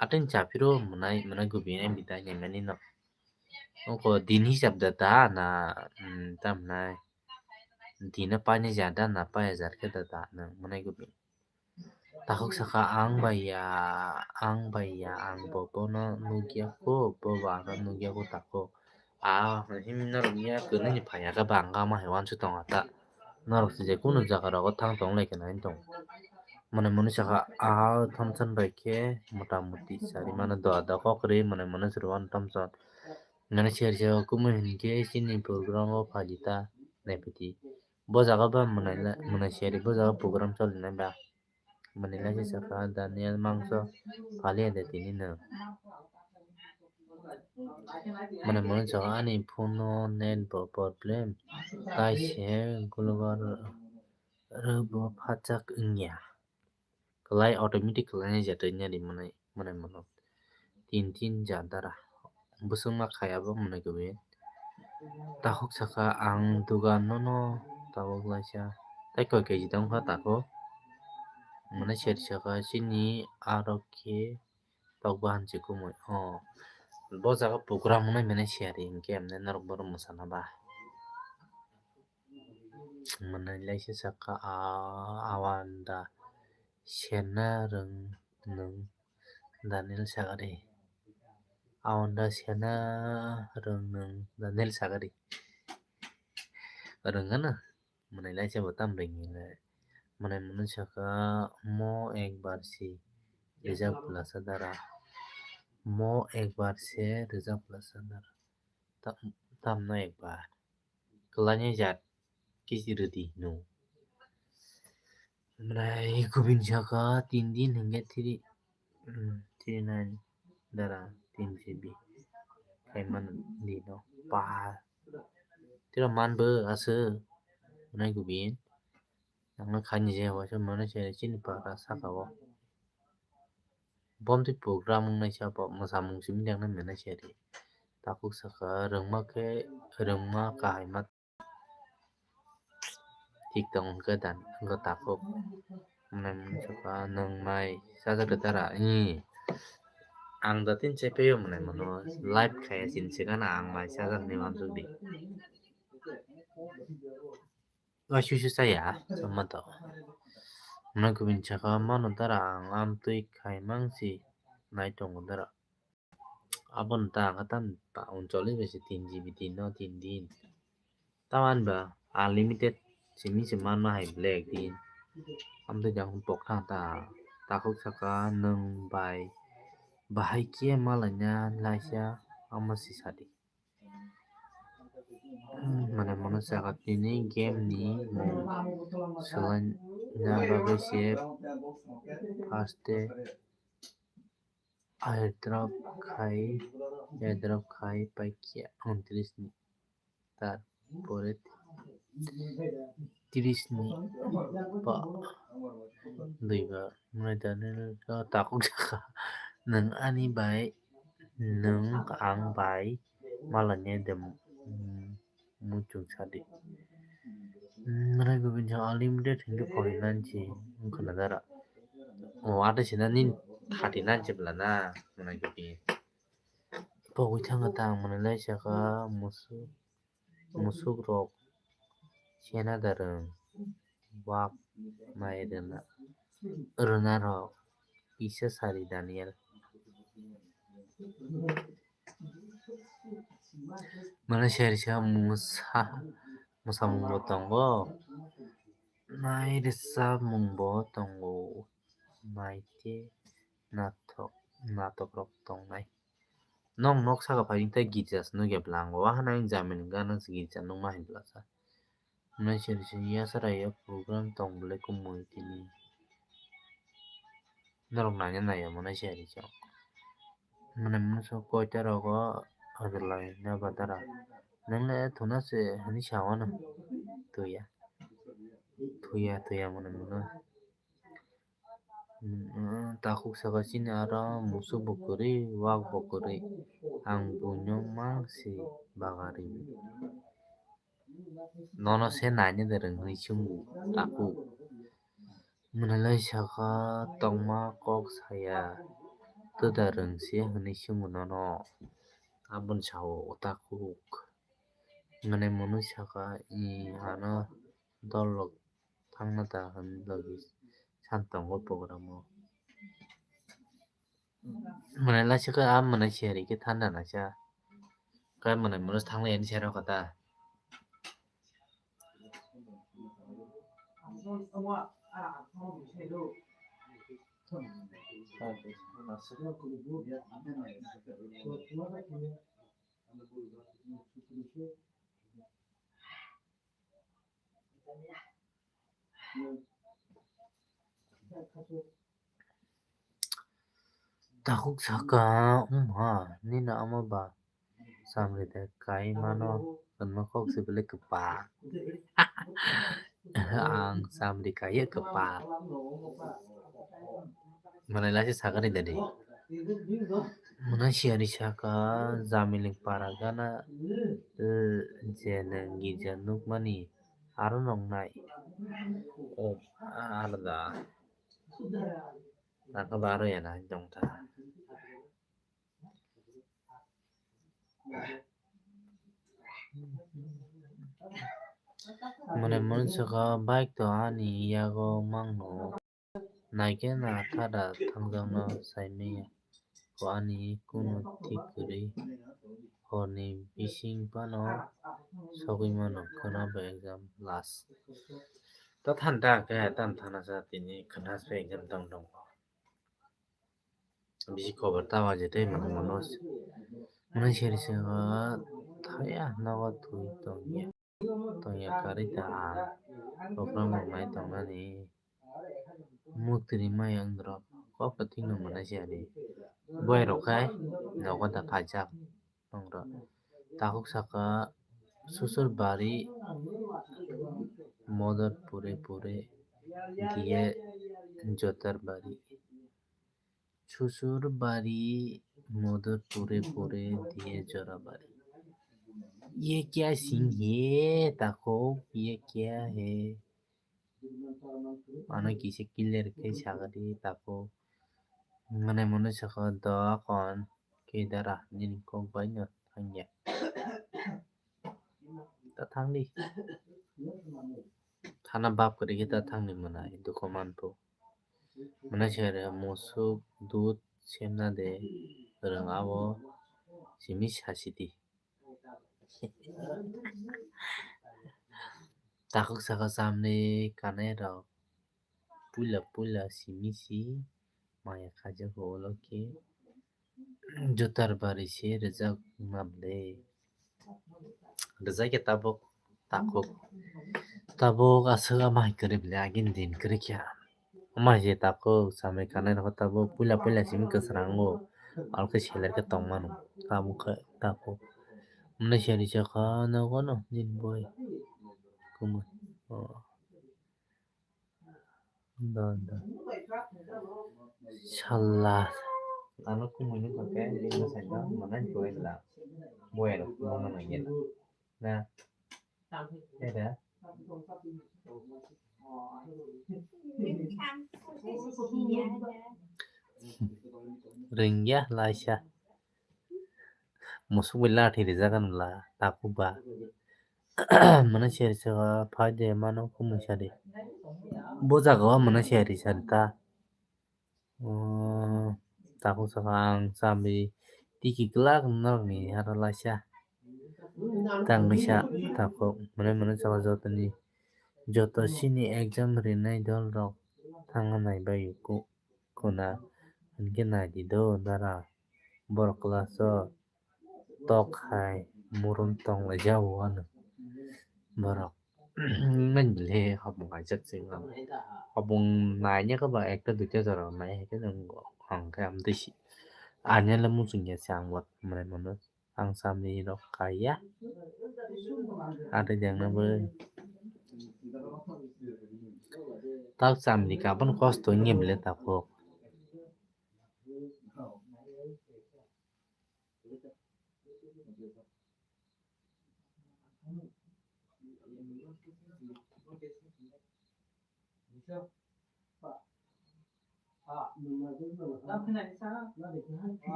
Atwng chaphiro mwnai, mwnai gubin emit dai naimani no. Oko din hisab da da na, mm, tamnai. Dino paini ja da na paya jar khe da da na mwnai gubin. Takhuk saka, "Ang bai ya, ang bai ya, ang bo bono nukya kho, bo bo ano nukya kho takhuk." A, himwi norok ya kwnwi ni phaiya khe ba ang gama hai uansuk tongo ta. Norok se je kunu jaga rogo thang tong lai khe nai tong. Mane mwnwi saka, a Thompson bai khe mota moti sari mano doda kok ri mane mwnwi suru ano Thompson. Mane siyar siyar kumui hinkhe chini program o phaidi ta naiphaidi. Bo jaga ba mwnai la-, mwnai siyari bo jaga program choli nai ba. Mwnai la se saka Daniel mangso phalia de tini no. Mane mwnwi saka ani phone no net bo problem. Tai se global rwbo phatsak wngya. Kwlai automatic kwlainai jat wngya di mwnai, mwnai mano. Tin tin jat dara. Bwswkma khai abo mwnai kwbwi. Takhuk saka ang dugan nono tabuk laisa. Tai koi keji tongkha takhuk. Mwnai seri saka chini aro khe tok bahan se kumui. O, bo jaga program wngnai mwnai seri hinkhe norok borok mwsana ba. Mwnai laisa saka a, awanda sena rwng nwng Daniel sagari. Awanda sena rwng nwng Daniel sagari. Rwng gana? Mwnai laisa bo tam rwng le. Mwnai mwnwi saka mo ek bar si rijak bwlasa dara. Mo ek bar se rijak bwlasa dara. Tam, tam no ek bar. Kwlaini jat kisi rwdi hino. Mwnai kubin saka tin din hinkhe three, hmm, three nine dara tin G B. Khaimani no pa. Tira manbo aswk. Mwnai kubin. Ang khaini je waisa mwnai se chini para saka o. Bomtwi program wngnai sa bo mwsamung simi dang nai mwnai se ri. Takhuk saka rwngma khe rwngma kahai ma thik tong hwnkhe dan wngkha takhuk. Mwnai mwnai saka nwng mai sajak da dara. Ih. Ang da tin chepeo mwnai mano live khaya chini se gana ang mai sajak ni uansuk di. Waisusu chaya, chama to. Mwnai kubin saka mano dara ang amtwi khai mangsi nai tongo dara. Aboni ta ang tam pa uncholish bai se tin G B din no tin din. Tamani ba unlimited simi se manma hai black din. Amtwi jang pok thang ta. Takhuk saka nwng bai bahai khe malaina laisa ama si sadi. Mane mano saka tini game ni mung swlaina bagwi se first e airdrop khai, airdrop khai paikhe untris ni, tarpore tris ni ba dui ba mwnai Daniel no takhuk saka nwng ani bai nwng ang bai malaina de muchung sadi. Mwnai kubin sa unlimited hinkhe forty nine si wngkha na dara. O ata sina nin thirty nine se bwla na mwnai kubin. Pogwi thangkha ta ang mwnai lai saka musuk. Musuk rok sena da rwng wak nai rwna rok kisa sari Daniel. Mane seri sa musa musamung bo tongo nai rwchapmung bo tongo nai khe natok natok rok tongnai. Nong nok saka phai tei girja se nukya bwla ang o waha nai jamani gana se girja nukma hai bwlasa. Mwnai seri se yasara ya program tong bwlai kumui tini. Norok naina nai ya mwnai seri se. Mwnai mwnai so koita rogo ajalai na batara. Nang le thuna se hani sawano. Tuya. Tuya tuya mwnai mwnai. Takhuk saka chini aro musuk bo kwrwi wak bo kwrwi ang buino mang si bagari. Nono se naina da rwng hwnwi swngo takhuk. Mwnai lai saka tongma kok saya twda rwng se hwnwi swngo nono. Aboni sao takhuk. Mwnai mwnwi saka i ano dol rok thangna ta hwn logi Ang tongo program o. Mwnai laisa khe a mwnai siyari khe thanda naisa. Khe mwnai mwnai thanglai ani sero kata. Takhuk saka, "Wngma, nini ama ba chamri de kai mano, hwnma kok se belai kwpal." Ang chamri kaiya kwpal. Mwnai laisa sakani dadi. Mwnai siyari saka, "Jamiling para gana, eh, je nwng girja nukmani, aro nongnai." O, alada. Nangkhe baro ya na, jongtha. Mwnai mwnai saka, "Bike to ani yago mangno. Naikhe na thada thangjakno saimanya ko ani kunu thik kwrwi horni bising phano sogwi mano khwna bo exam last." Ta than ta khe tam thana sa tini khwna se exam tong tong. Bisi khobor ta waje tei mano mano. Mwnai seri se thaya nogo thui tongya. Tongya karwi ta ang program rok nai tongnani. Muktri maya wngdrok kok kathwino mwnai siyari. Boy rok khai nogo da phaijak wngdrok. Takhuk saka susur bari modor pure pure diye jotar bari. Susur bari modor pure pure diye jora bari. Ye kya sing he takhuk, ye kya he? Ano kisa clear khe sagadi takhuk. Mane mano saka do kon khe dara nini kok bai no thangya. Ta thangdi. Thana bab kwrwi khe ta thangdi mwnai dukho manphu. Mwnai siyari musuk dud semna de rwng abo simi sasidi. Takhuk saka chamni kanai rok puila puila simi si maya khaijak ulo khe jotar bari se rijak wngma bwle. Rijak khe tabuk takhuk. Tabuk aswk ama hai kwrwi bwle agini din kwrwi khe. Ama hai se takhuk chamwi kanai rok tabuk puila puila simi kwchwrango. Aro khe seler khe tongmano tabuk khe takhuk. Mwnai siyari saka nogo no nini boi. Kumui. Oh. Da, da. Salla. Ano kumui ni thangkhe nini sai da mwnai boi la. Boi la kumui mano yena. Na. Eda. Ringya laisa. Musuk bai lathi rijak wngla takhuk ba. Mwnai seri saka phai de mano kumui sari. Bo jaga o mwnai seri sari ta. Takhuk saka ang chamri tiki glak norok ni aro laisa. Tangwi sa takhuk mwnai mwnai saka joto ni joto sini exam rinai dol rok thangna nai bai ku. Khuna hinkhe naidi do dara borok class o tok hai murum tong lai jao ano borok. Nang le habung kaijak se wngkha. Habung naina khe ba ekta duita jora nai hai khe nwng hwnkhe amtwi si anya le muchung ya se ang bo mwnai mano. Ang chamni rok kaiya. Ate jengna bo. Tak chamni kapan kosto ngi bele takhuk.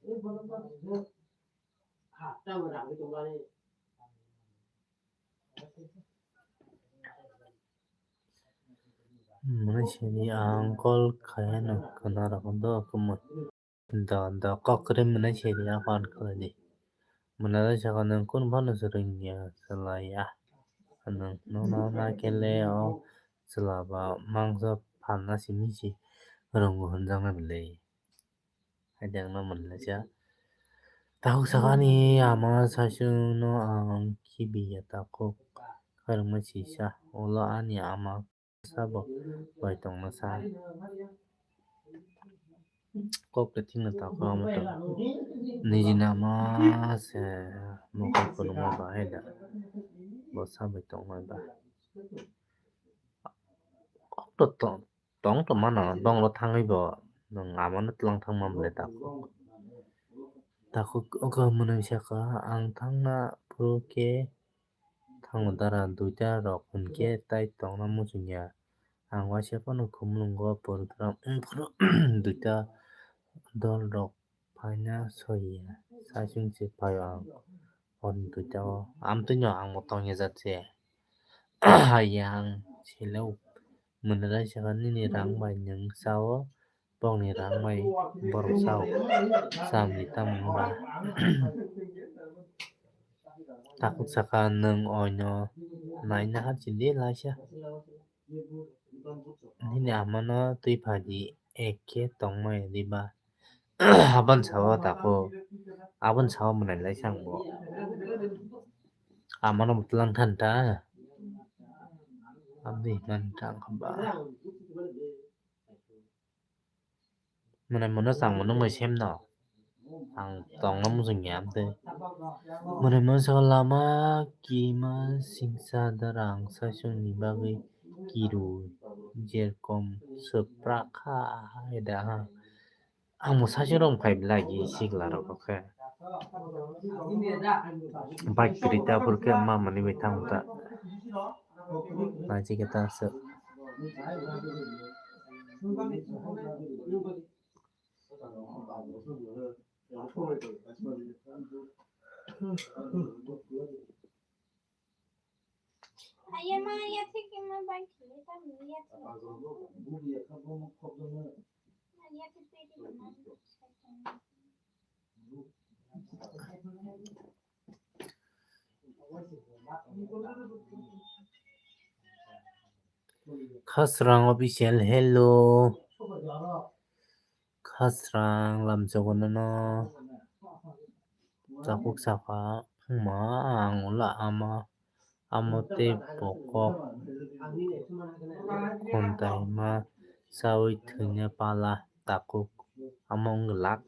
Mwnai sini ang call khaina khwna rok do kwmwi. Da da kok kwrwi mwnai sini ang phone khlai di. Mwnai saka nwng kun phano swrwngya swlaiya. Nwng nono na kele o chwla ba mangsa phalna simi si rwngo hwnjaknai bwlwi. Haidang no mwnlaisa. Takhuk sakani ama saichung no ang khibiya takhuk kharwngma sisa. Ulo ani ama sabo bai tongma sa. Kok de thikna takhuk ama to. Niji nama se mokol phunukma ba haida. Bo sa bai tongma ba. Kok to tong. Tong tongmano bonglo thangwi bo nwng amano twlang thangma bwle takhuk. Takhuk oko mwnwi saka, ang thangna phuru khe thango dara duita rok hwnkhe tai tongna muchungya. Ang waisa phano khumulwngo program wngphuru duita dol rok phaina soiya, saichung se phaio ang hor duita o. Amtwino ang bo tongya jat se. Haiya ang seleo mwnwi lai saka nini rang bai nwng sao, bokni rang bai borok sao. Samni tamo wngba. Takhuk saka nwng oino naina hapsidi laisa. Nini amano twi phadi ek khe tongmai diba? Aboni sao takhuk, aboni sao mwnai lai sang bo. Amano bo twlang than ta. Aboni man tang ba. Mwnai mono chang mono mui sem no. Ang tongna muchung ya amtwi. Mwnai mono saka lama kima singsa dara ang saichung ni bagwi kiru jerkom swpra kha eda ha. Ang bo saichung rok phai belai sikla rok khe. Bike kwrwi ta phuru khe ma manwi bai tamo ta. Naisingkhe ta aswk. Khasrang official, hello. Khasrang lamsogo nono. Takhuk saka wngma ang ula ama. Amo tei bokok khontai ma chawi thwina pala takhuk amo wng glak.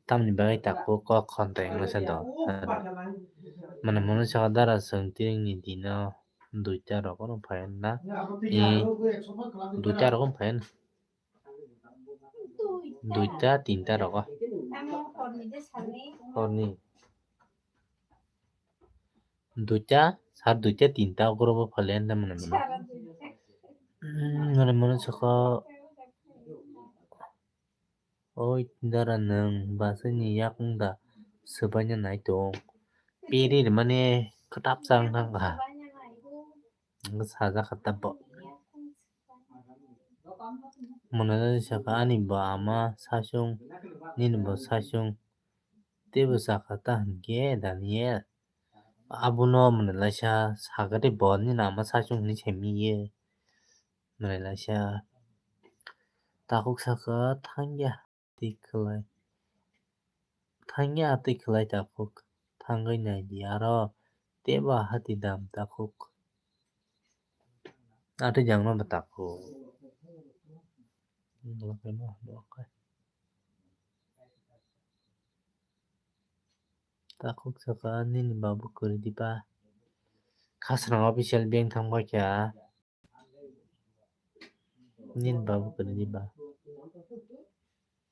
Tamni bagwi takhuk kok khontai wngmasa do. Mane mono saka dara chwng tiringni dino duita rok phai na. Ni duita rok phai na. Duita, tinta rogo. Horni. Duita, sar duita, tinta, ugurok bo phale anda mane mane. Hmm, mane mane saka. Oi, dara nwng basai ni yakung da swbaina nai tong. Peri mane kwtap chang thang kha. Sajak kha tabok. Mwnwi saka ani bo ama saichung, nini bo saichung. Teibo saka ta hinkhe Daniel. Abono mwnwi laisa saka tei bo nini ama saichung hinwi saimanya. Mwnwi laisa takhuk saka thangya. Twi khlai. Thangya twi khlai takhuk. Thangwi naidi aro teibo hati dam takhuk. Atwi jangno bo takhuk. Takhuk saka nini babu kwrwi diba. Khasrang official bank thang bai kha. Nini babu kwrwi diba.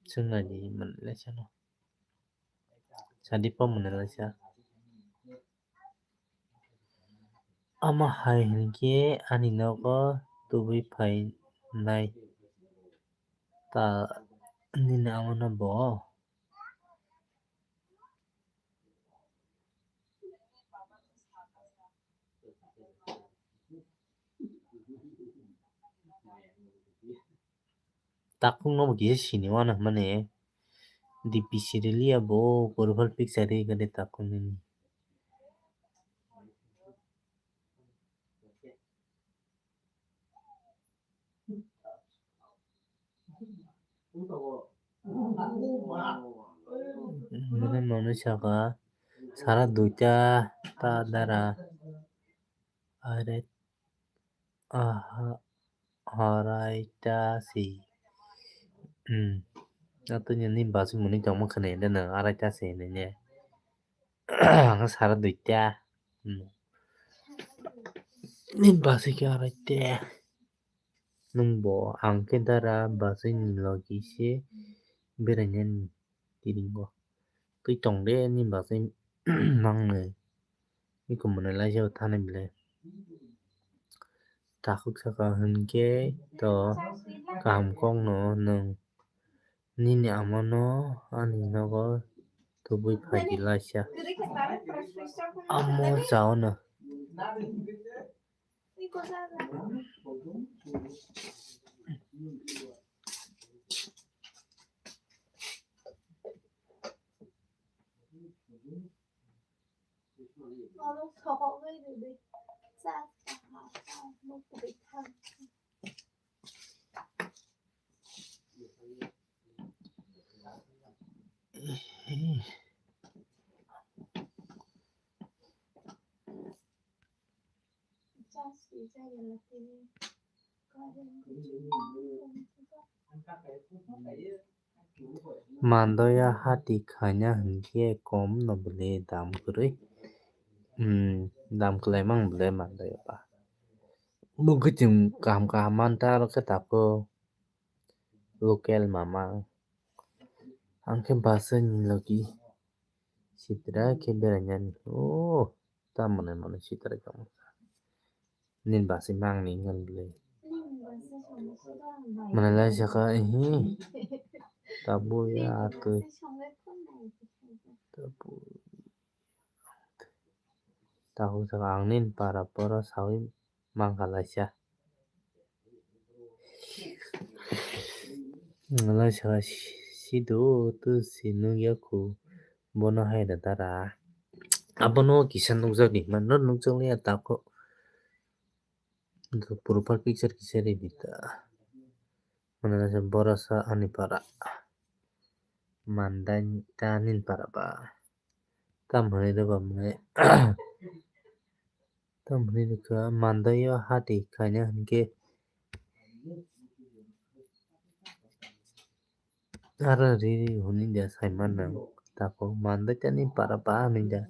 Swngna di mwnwi laisa no. Sadi po mwnwi laisa. Ama hai hinkhe ani nogo tubui phainai ta nini amano bo. Takung no bo kisa sini wano hwnmani D P siriliya bo profile picture ri gade takung nini. Mane manu saka sara duita ta dara are aha araita si. Hmm. Atanya ni basing muni tongma khane dana araita si ne. Ang sara duita. Hmm. Ni basing ke araita. Nwng bo ang khe dara bachai ni logi se berainani tiringo. Twi tong de ni bachai mangnwi. Iko mwnwi laijao thani bwle. Takhuk saka hwnkhe to kaham kokno nwng nini amano ani nogo tubui phaidi laisa. Amo chaono. Mandoya hati khaina hinkhe kom no bwle dam kwrwi. Hmm, dam kwlai mang bwle mandoya ba. Bo kwchwng kaham kaham manta aro khe takhuk local mama. Ang khe bachai ni logi sitra khe berainani. Oh, ta mwnwi mwnwi sitra khe. Nini bachai mangni wngkha bwle. Mwnwi lai saka, ehe. Tabuk ya atwi. Tabuk. Tabuk saka ang nini para poro sawi mangkha laisa. Mwnwi lai saka sido tu si nukya khu bono hai da dara. Abono kisa nukjakdi, mano nukjakliya tako. Profile picture kisa ridi ta. Mane borok sa ani para. Mandai ta nini para ba. Tam hwnwi rwba mane. Tam hwnwi rwkha mandaio hati khaina hinkhe. Aro riri hwnwi da saiman nang tako mandai tani para pa hwnwi da.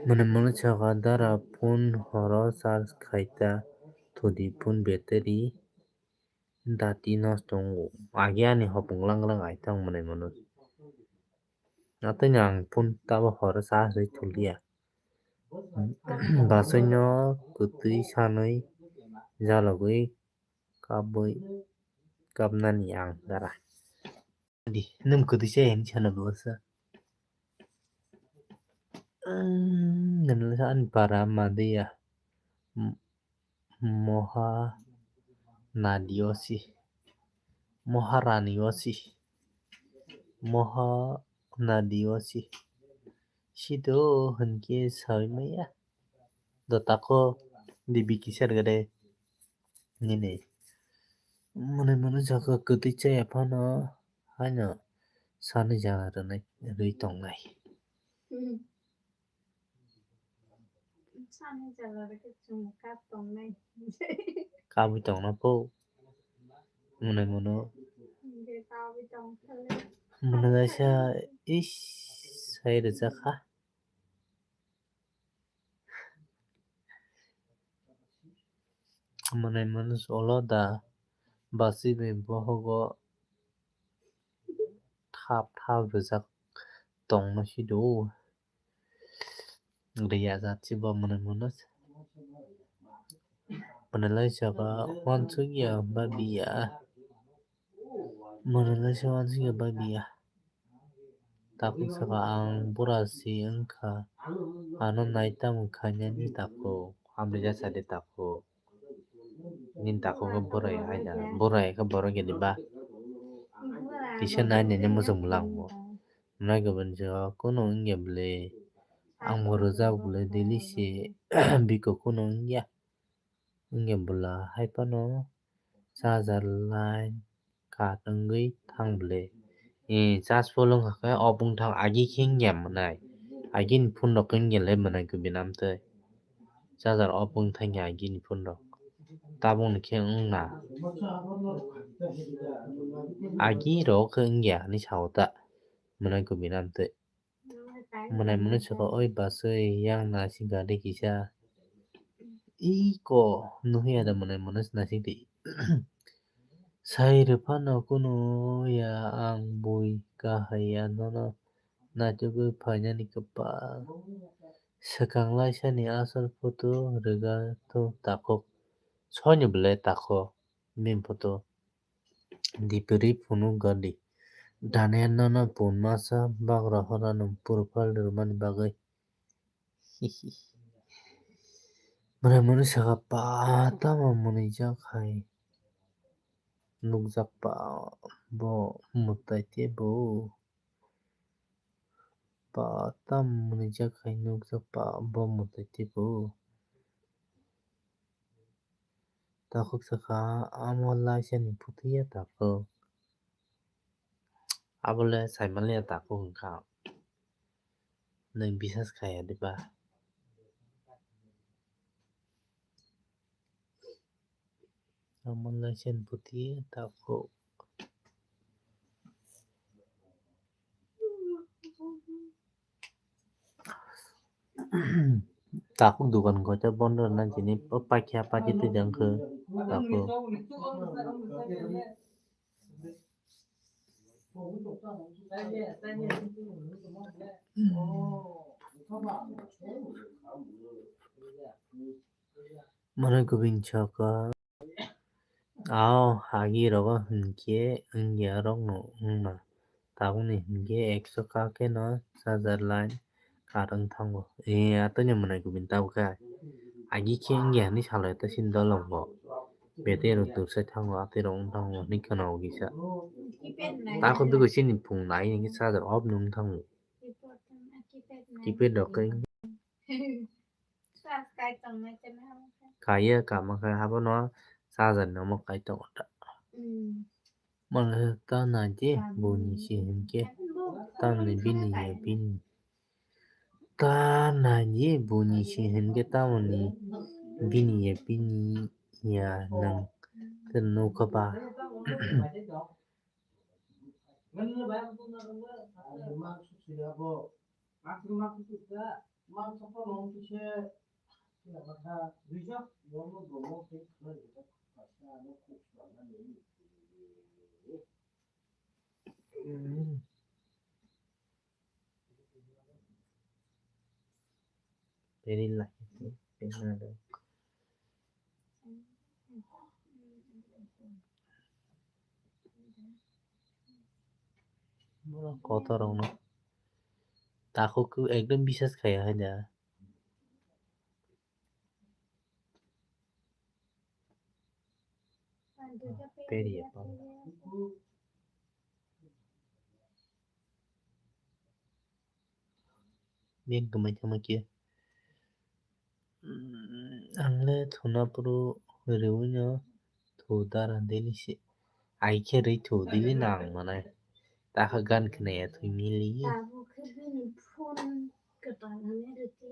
Mane mano saka dara phone horo charge khai ta thudi phone battery dati nosto wngo. Agi ani hopong lang lang ai tang mane mano. Atwino ang phone tabo horo charge rwi thuliya. Basaino kwtwi sanwi jalogwi kabwi kapnani ang dara. Di, nwng kwtwi se hinwi sana bwsa. Nwng ani para ma diya. Moha nadiosi. Moha raniosi. Moha nadiosi. Sido hinkhe sawi maya. Do tako dibi kisar gade nini. Mwnwi mwnwi jaka kwtwi chaya phano haino sani jana rwnai rwi tongnai. Sani jana rwkhe chwng kap tongnai. Kabwi tongna pho. Mwnwi mwnwi. Hwnkhe kabwi tongthai. Mwnwi kaisa is sai rwjakha. Mwnwi mwnwi solo da basi bai bohogo thap thap rijak tongma si do. Riya jat si bo mwnwi mwnwi. Mwnwi lai saka wansuk ya babi ya. Mwnwi lai saka wansuk ya babi ya. Takuk saka ang bura si wngkha, ano nai tamo khainani takuk. Hamri ja sadi takhuk. Nini takhuk khe borai hai da. Borai khe borok gede ba. Kisa nai nini muchung mwlang bo. Nai gubun jo kunu wngya bwle. Ang bo rwjak bwle daily se biko kunu wngya. Wngya bwla hai phano charger line kat wngwi thang bwle. Ee, charge full wngkha khe off wng thang agi khe wngya mwnai. Agini phone rok wngya le mwnai kubui namtwi. Charger off wng thangya agini phone rok. Tabukni khe wngna. Agi rok khe wngya hinwi sao ta mwnai kubui namtwi. Mwnai mwnwi saka oi baswi yang nasing gari kisa. Iko nuhya da mwnai mwnwi nasing di. Sai rwphano kunu ya ang bui kahai ya nono naitugwi phainani kwpal. Swkang laisani asol photo rwgano takhuk. Soini bwle takhuk bini photo. Dipiri phunuk gadi. Daniel nono pun masa bagra horano purphal rwmani bagwi. Mwnai mwnwi saka pa tamo mwnwijak hai nukjak pa bo mwtai tei bo pa tamo mwnwijak hai nukjak pa bo mwtai tei bo. Takhuk sakha amo laisani phutuya takhuk. Abole saimaliya takhuk wngkha. Nwng bisas khaya diba? Amo laisani phutuya takhuk. Takhuk dukan goita bondo rwna jini o pakya pati twijang khe takhuk. Mano kubin chaka. Ao agi rogo hinkhe wngya rokno wngma. Tabukni hinkhe ekso ka kheno charger line kat wng thango. E atwino mwnai kubin tabukhe. Agi khe wngya hinwi salai ta sini dolongo. Betwi rok dusai thango, atwi rok wng thango hinwi kheno kisa. Tako biko chini phung nai hinkhe charger off nung thango. Keypad rok khe. Kaiya kama khe habono charger ni omo kai tongo ta. Mano ta naidi buni si hinkhe tamni bini ya bini. Ta naidi buni si hinkhe tamoni bini ya bini ya nang khe nukha ba. Very light. Borok kotor rokno takhuk ekdom bisas khaiya hai da. Periya pala. Bini kwmai tongma khe. Ang le thuna phuru rwino thu dara daily se. Ai khe rwi thu daily nang manai. Takha gan khna ya thwi mili. Tabuk khe bini phone kwtal hwnwi rwtwi.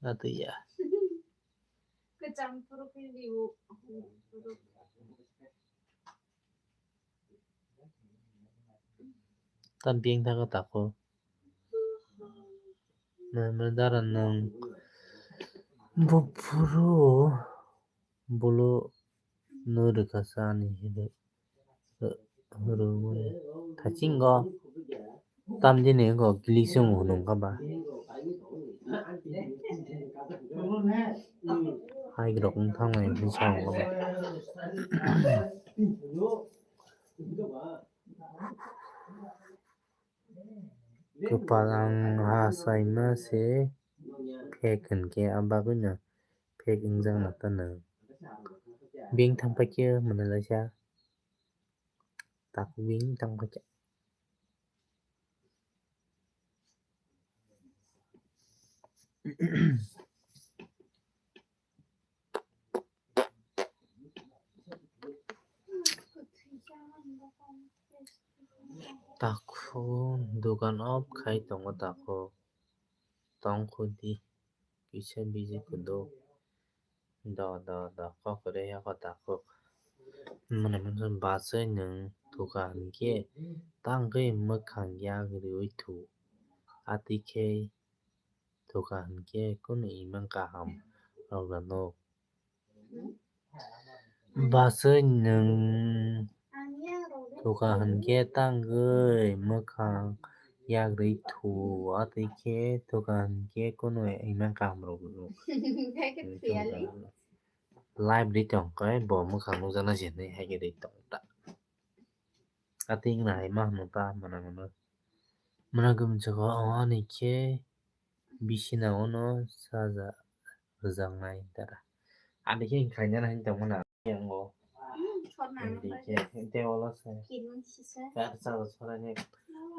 Atwi ya. Kwcham phuru khe rw-, ta beng thago tako. Mama dara nwng buphuru bolo no rwkha sa ani hinwi. Rwmani thachingo tamjani wngkha kilisung hwnwi wngkha ba. Hai rok wng thangmani hinwi sa wngkha ba. Kwpal ang ha saima se phek hinkhe, a bagwino Fake wngjak na ta nwng. Bini thang paikhe mwnwi laisa. Takhuk bini thang paikhe. Takhuk dogan off khai tongo takhuk. Tong khudi kisa busy kudo. Do do do kok kwrwi yago takhuk. Mwnwi mwnwi bachwi nwng thuka hinkhe tangwi mwkhang yak rwi thu. Atwi khe thuka hinkhe kunu imang kaham rok da nuk. Bachwi nwng thuka hinkhe tangwi mwkhang yak rwi thu, atwi khe thuka hinkhe kunu imang kaham rok nuk. Live rwi tong khe bo mwkhang nukjaknai se hinwi hai khe rwi tong ta. Atwi wngna hai ma hwnwi ta mwnwi mwnwi. Mwnwi gumchukgo ani khe bisina ono saja rwjaknai dara. Ani khe khaina hinwi tongmani ang o. Ani khe tei olo se. Kar chalo soraini.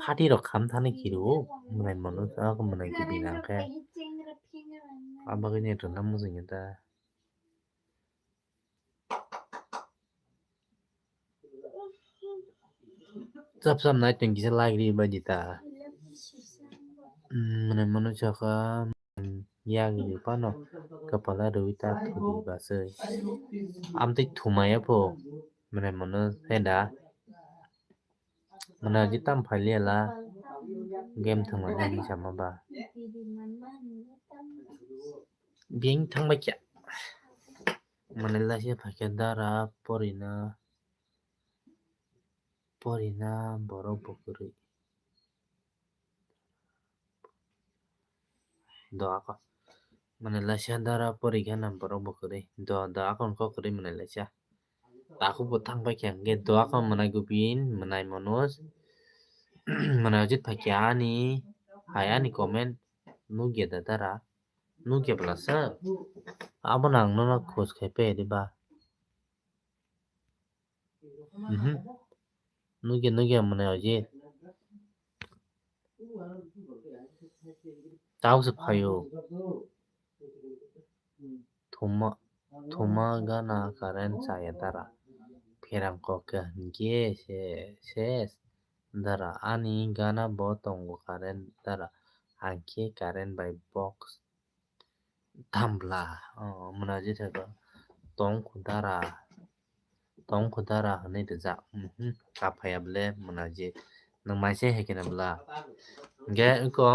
Phatwi rok kham thani kiru o. Mwnwi mwnwi, ako mwnwi gubui nang khe. Abagwi ni rwna mujungya ta. Chap chap nai tong kisa like ri bai di ta. Mwnwi mwnwi saka yak ri phano kwpala rwi ta thudi bachwi. Amtwi thumaya pho mwnwi mwnwi se da. Mwnwi ji tam phailiya la game thwngmani hinwi sama ba. Bini thang bai khe. Mwnwi laisa phaikhe dara porina, porina borok bo kwrwi. Do ako. Mwnwi laisa dara porikha na borok bo kwrwi. Do, do ako wngkha kwrwi mwnwi laisa. Takhuk bo thang bai khe hwnkhe do ako mwnai gubin, mwnai monos. Mwnai ojit phaikhe ani, hai ani comment nukya da dara. Nukya bwlasa. Abono ang nono khoj khai paiya diba. Mhm. Nukya, nukya mwnai ojit. Tausa phaio. Thuma, thuma gana current chaya dara. Pherang kok khe hinkhe se, se dara. Ani gana bo tongo current dara. Hinkhe current bai box. Tambla, o, mwnajit hai ba. Tong khu dara. Tong khu dara hwnwi rijak. Mhm, kaphaya ble mwnajit. Nwng mai se hai khe na bwla. Hwnkhe wngkho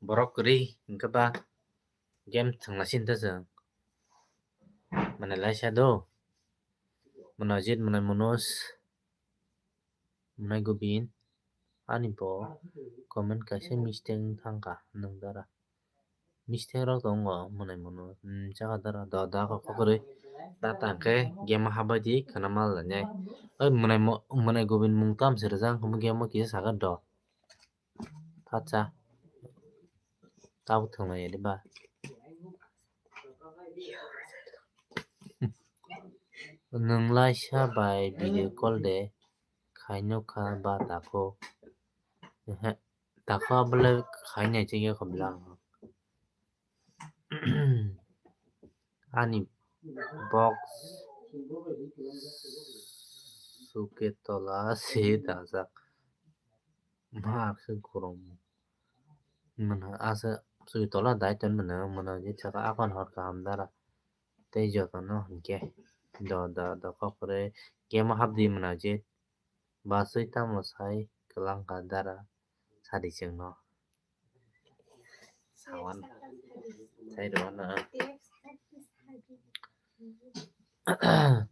borok kwrwi hwnkhe ba game thwngna sini ta chwng. Mwnai laisa do. Mwnajit mwnai monos. Mwnai gubin, ani bo comment kaisa mistake wng thangkha nwng dara. Mistake rok tongo mwnai mono, hmm, chakha dara do, do ako kokrwi. Da tangkhe game o habai di khwna mal nai. Oi mwnai mo, mwnai gubin mung tam se rijak, omo game o kisa sakha do. Pacha. Tabuk thwngmani diba? Nwng laisa bai video call de khainokha ba takhuk. Ehe, takhuk abole khainai chengya kho bwla ang. Ani box suke tola se dajak. Ma khe gorong. Mwnwi asa swi tola dai ton mwnwi, mwnwi je saka akon hor kaham dara. Tei jotono hinkhe do, do, do, kok kwrwi game o hapdi mwnwi je baswi tamo sai kwlangkha dara sadi chwngno. Sawan sai rwna.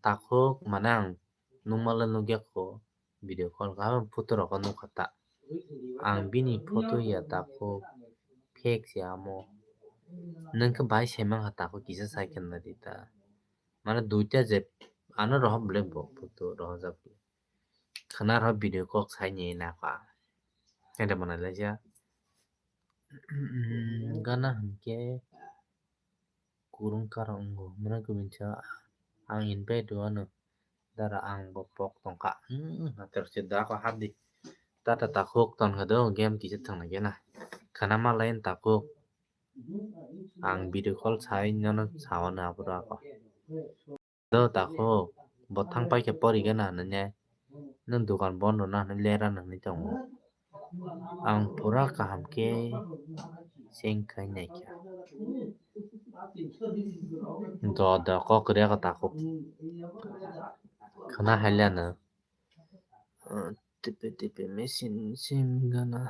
Takhuk manang nukmale nukya kho. Video call kha, photo rok nukha ta. Ang bini photo ya takhuk fake se amo. Nwng khe bai se mankha takhuk kisa sai khe nadi ta. Mane duita je ano rohor bole bo photo rohorjak bole. Khwna rohor video call sai ni na kha. Ede mwnai laisa. Gana hinkhe. Kurung karo wngo, mwnang kubinsa ang invite rw ano. Dara ang bo pok tongkha. Hmm, hater se da ko hadi. Tata takhuk tongkha do, game kisa thangna gena. Khana ma line takhuk. Ang video call sai nono sawana abura ko. Do takhuk. Bo thang paikha pori gena nanya. Nwng dukan bondo na hinwi lera nangni tongo. Ang pura kaham khe seng khai naikha. Do do kok rega takhuk. Khana hailano. Tipe tipe machine sim gana.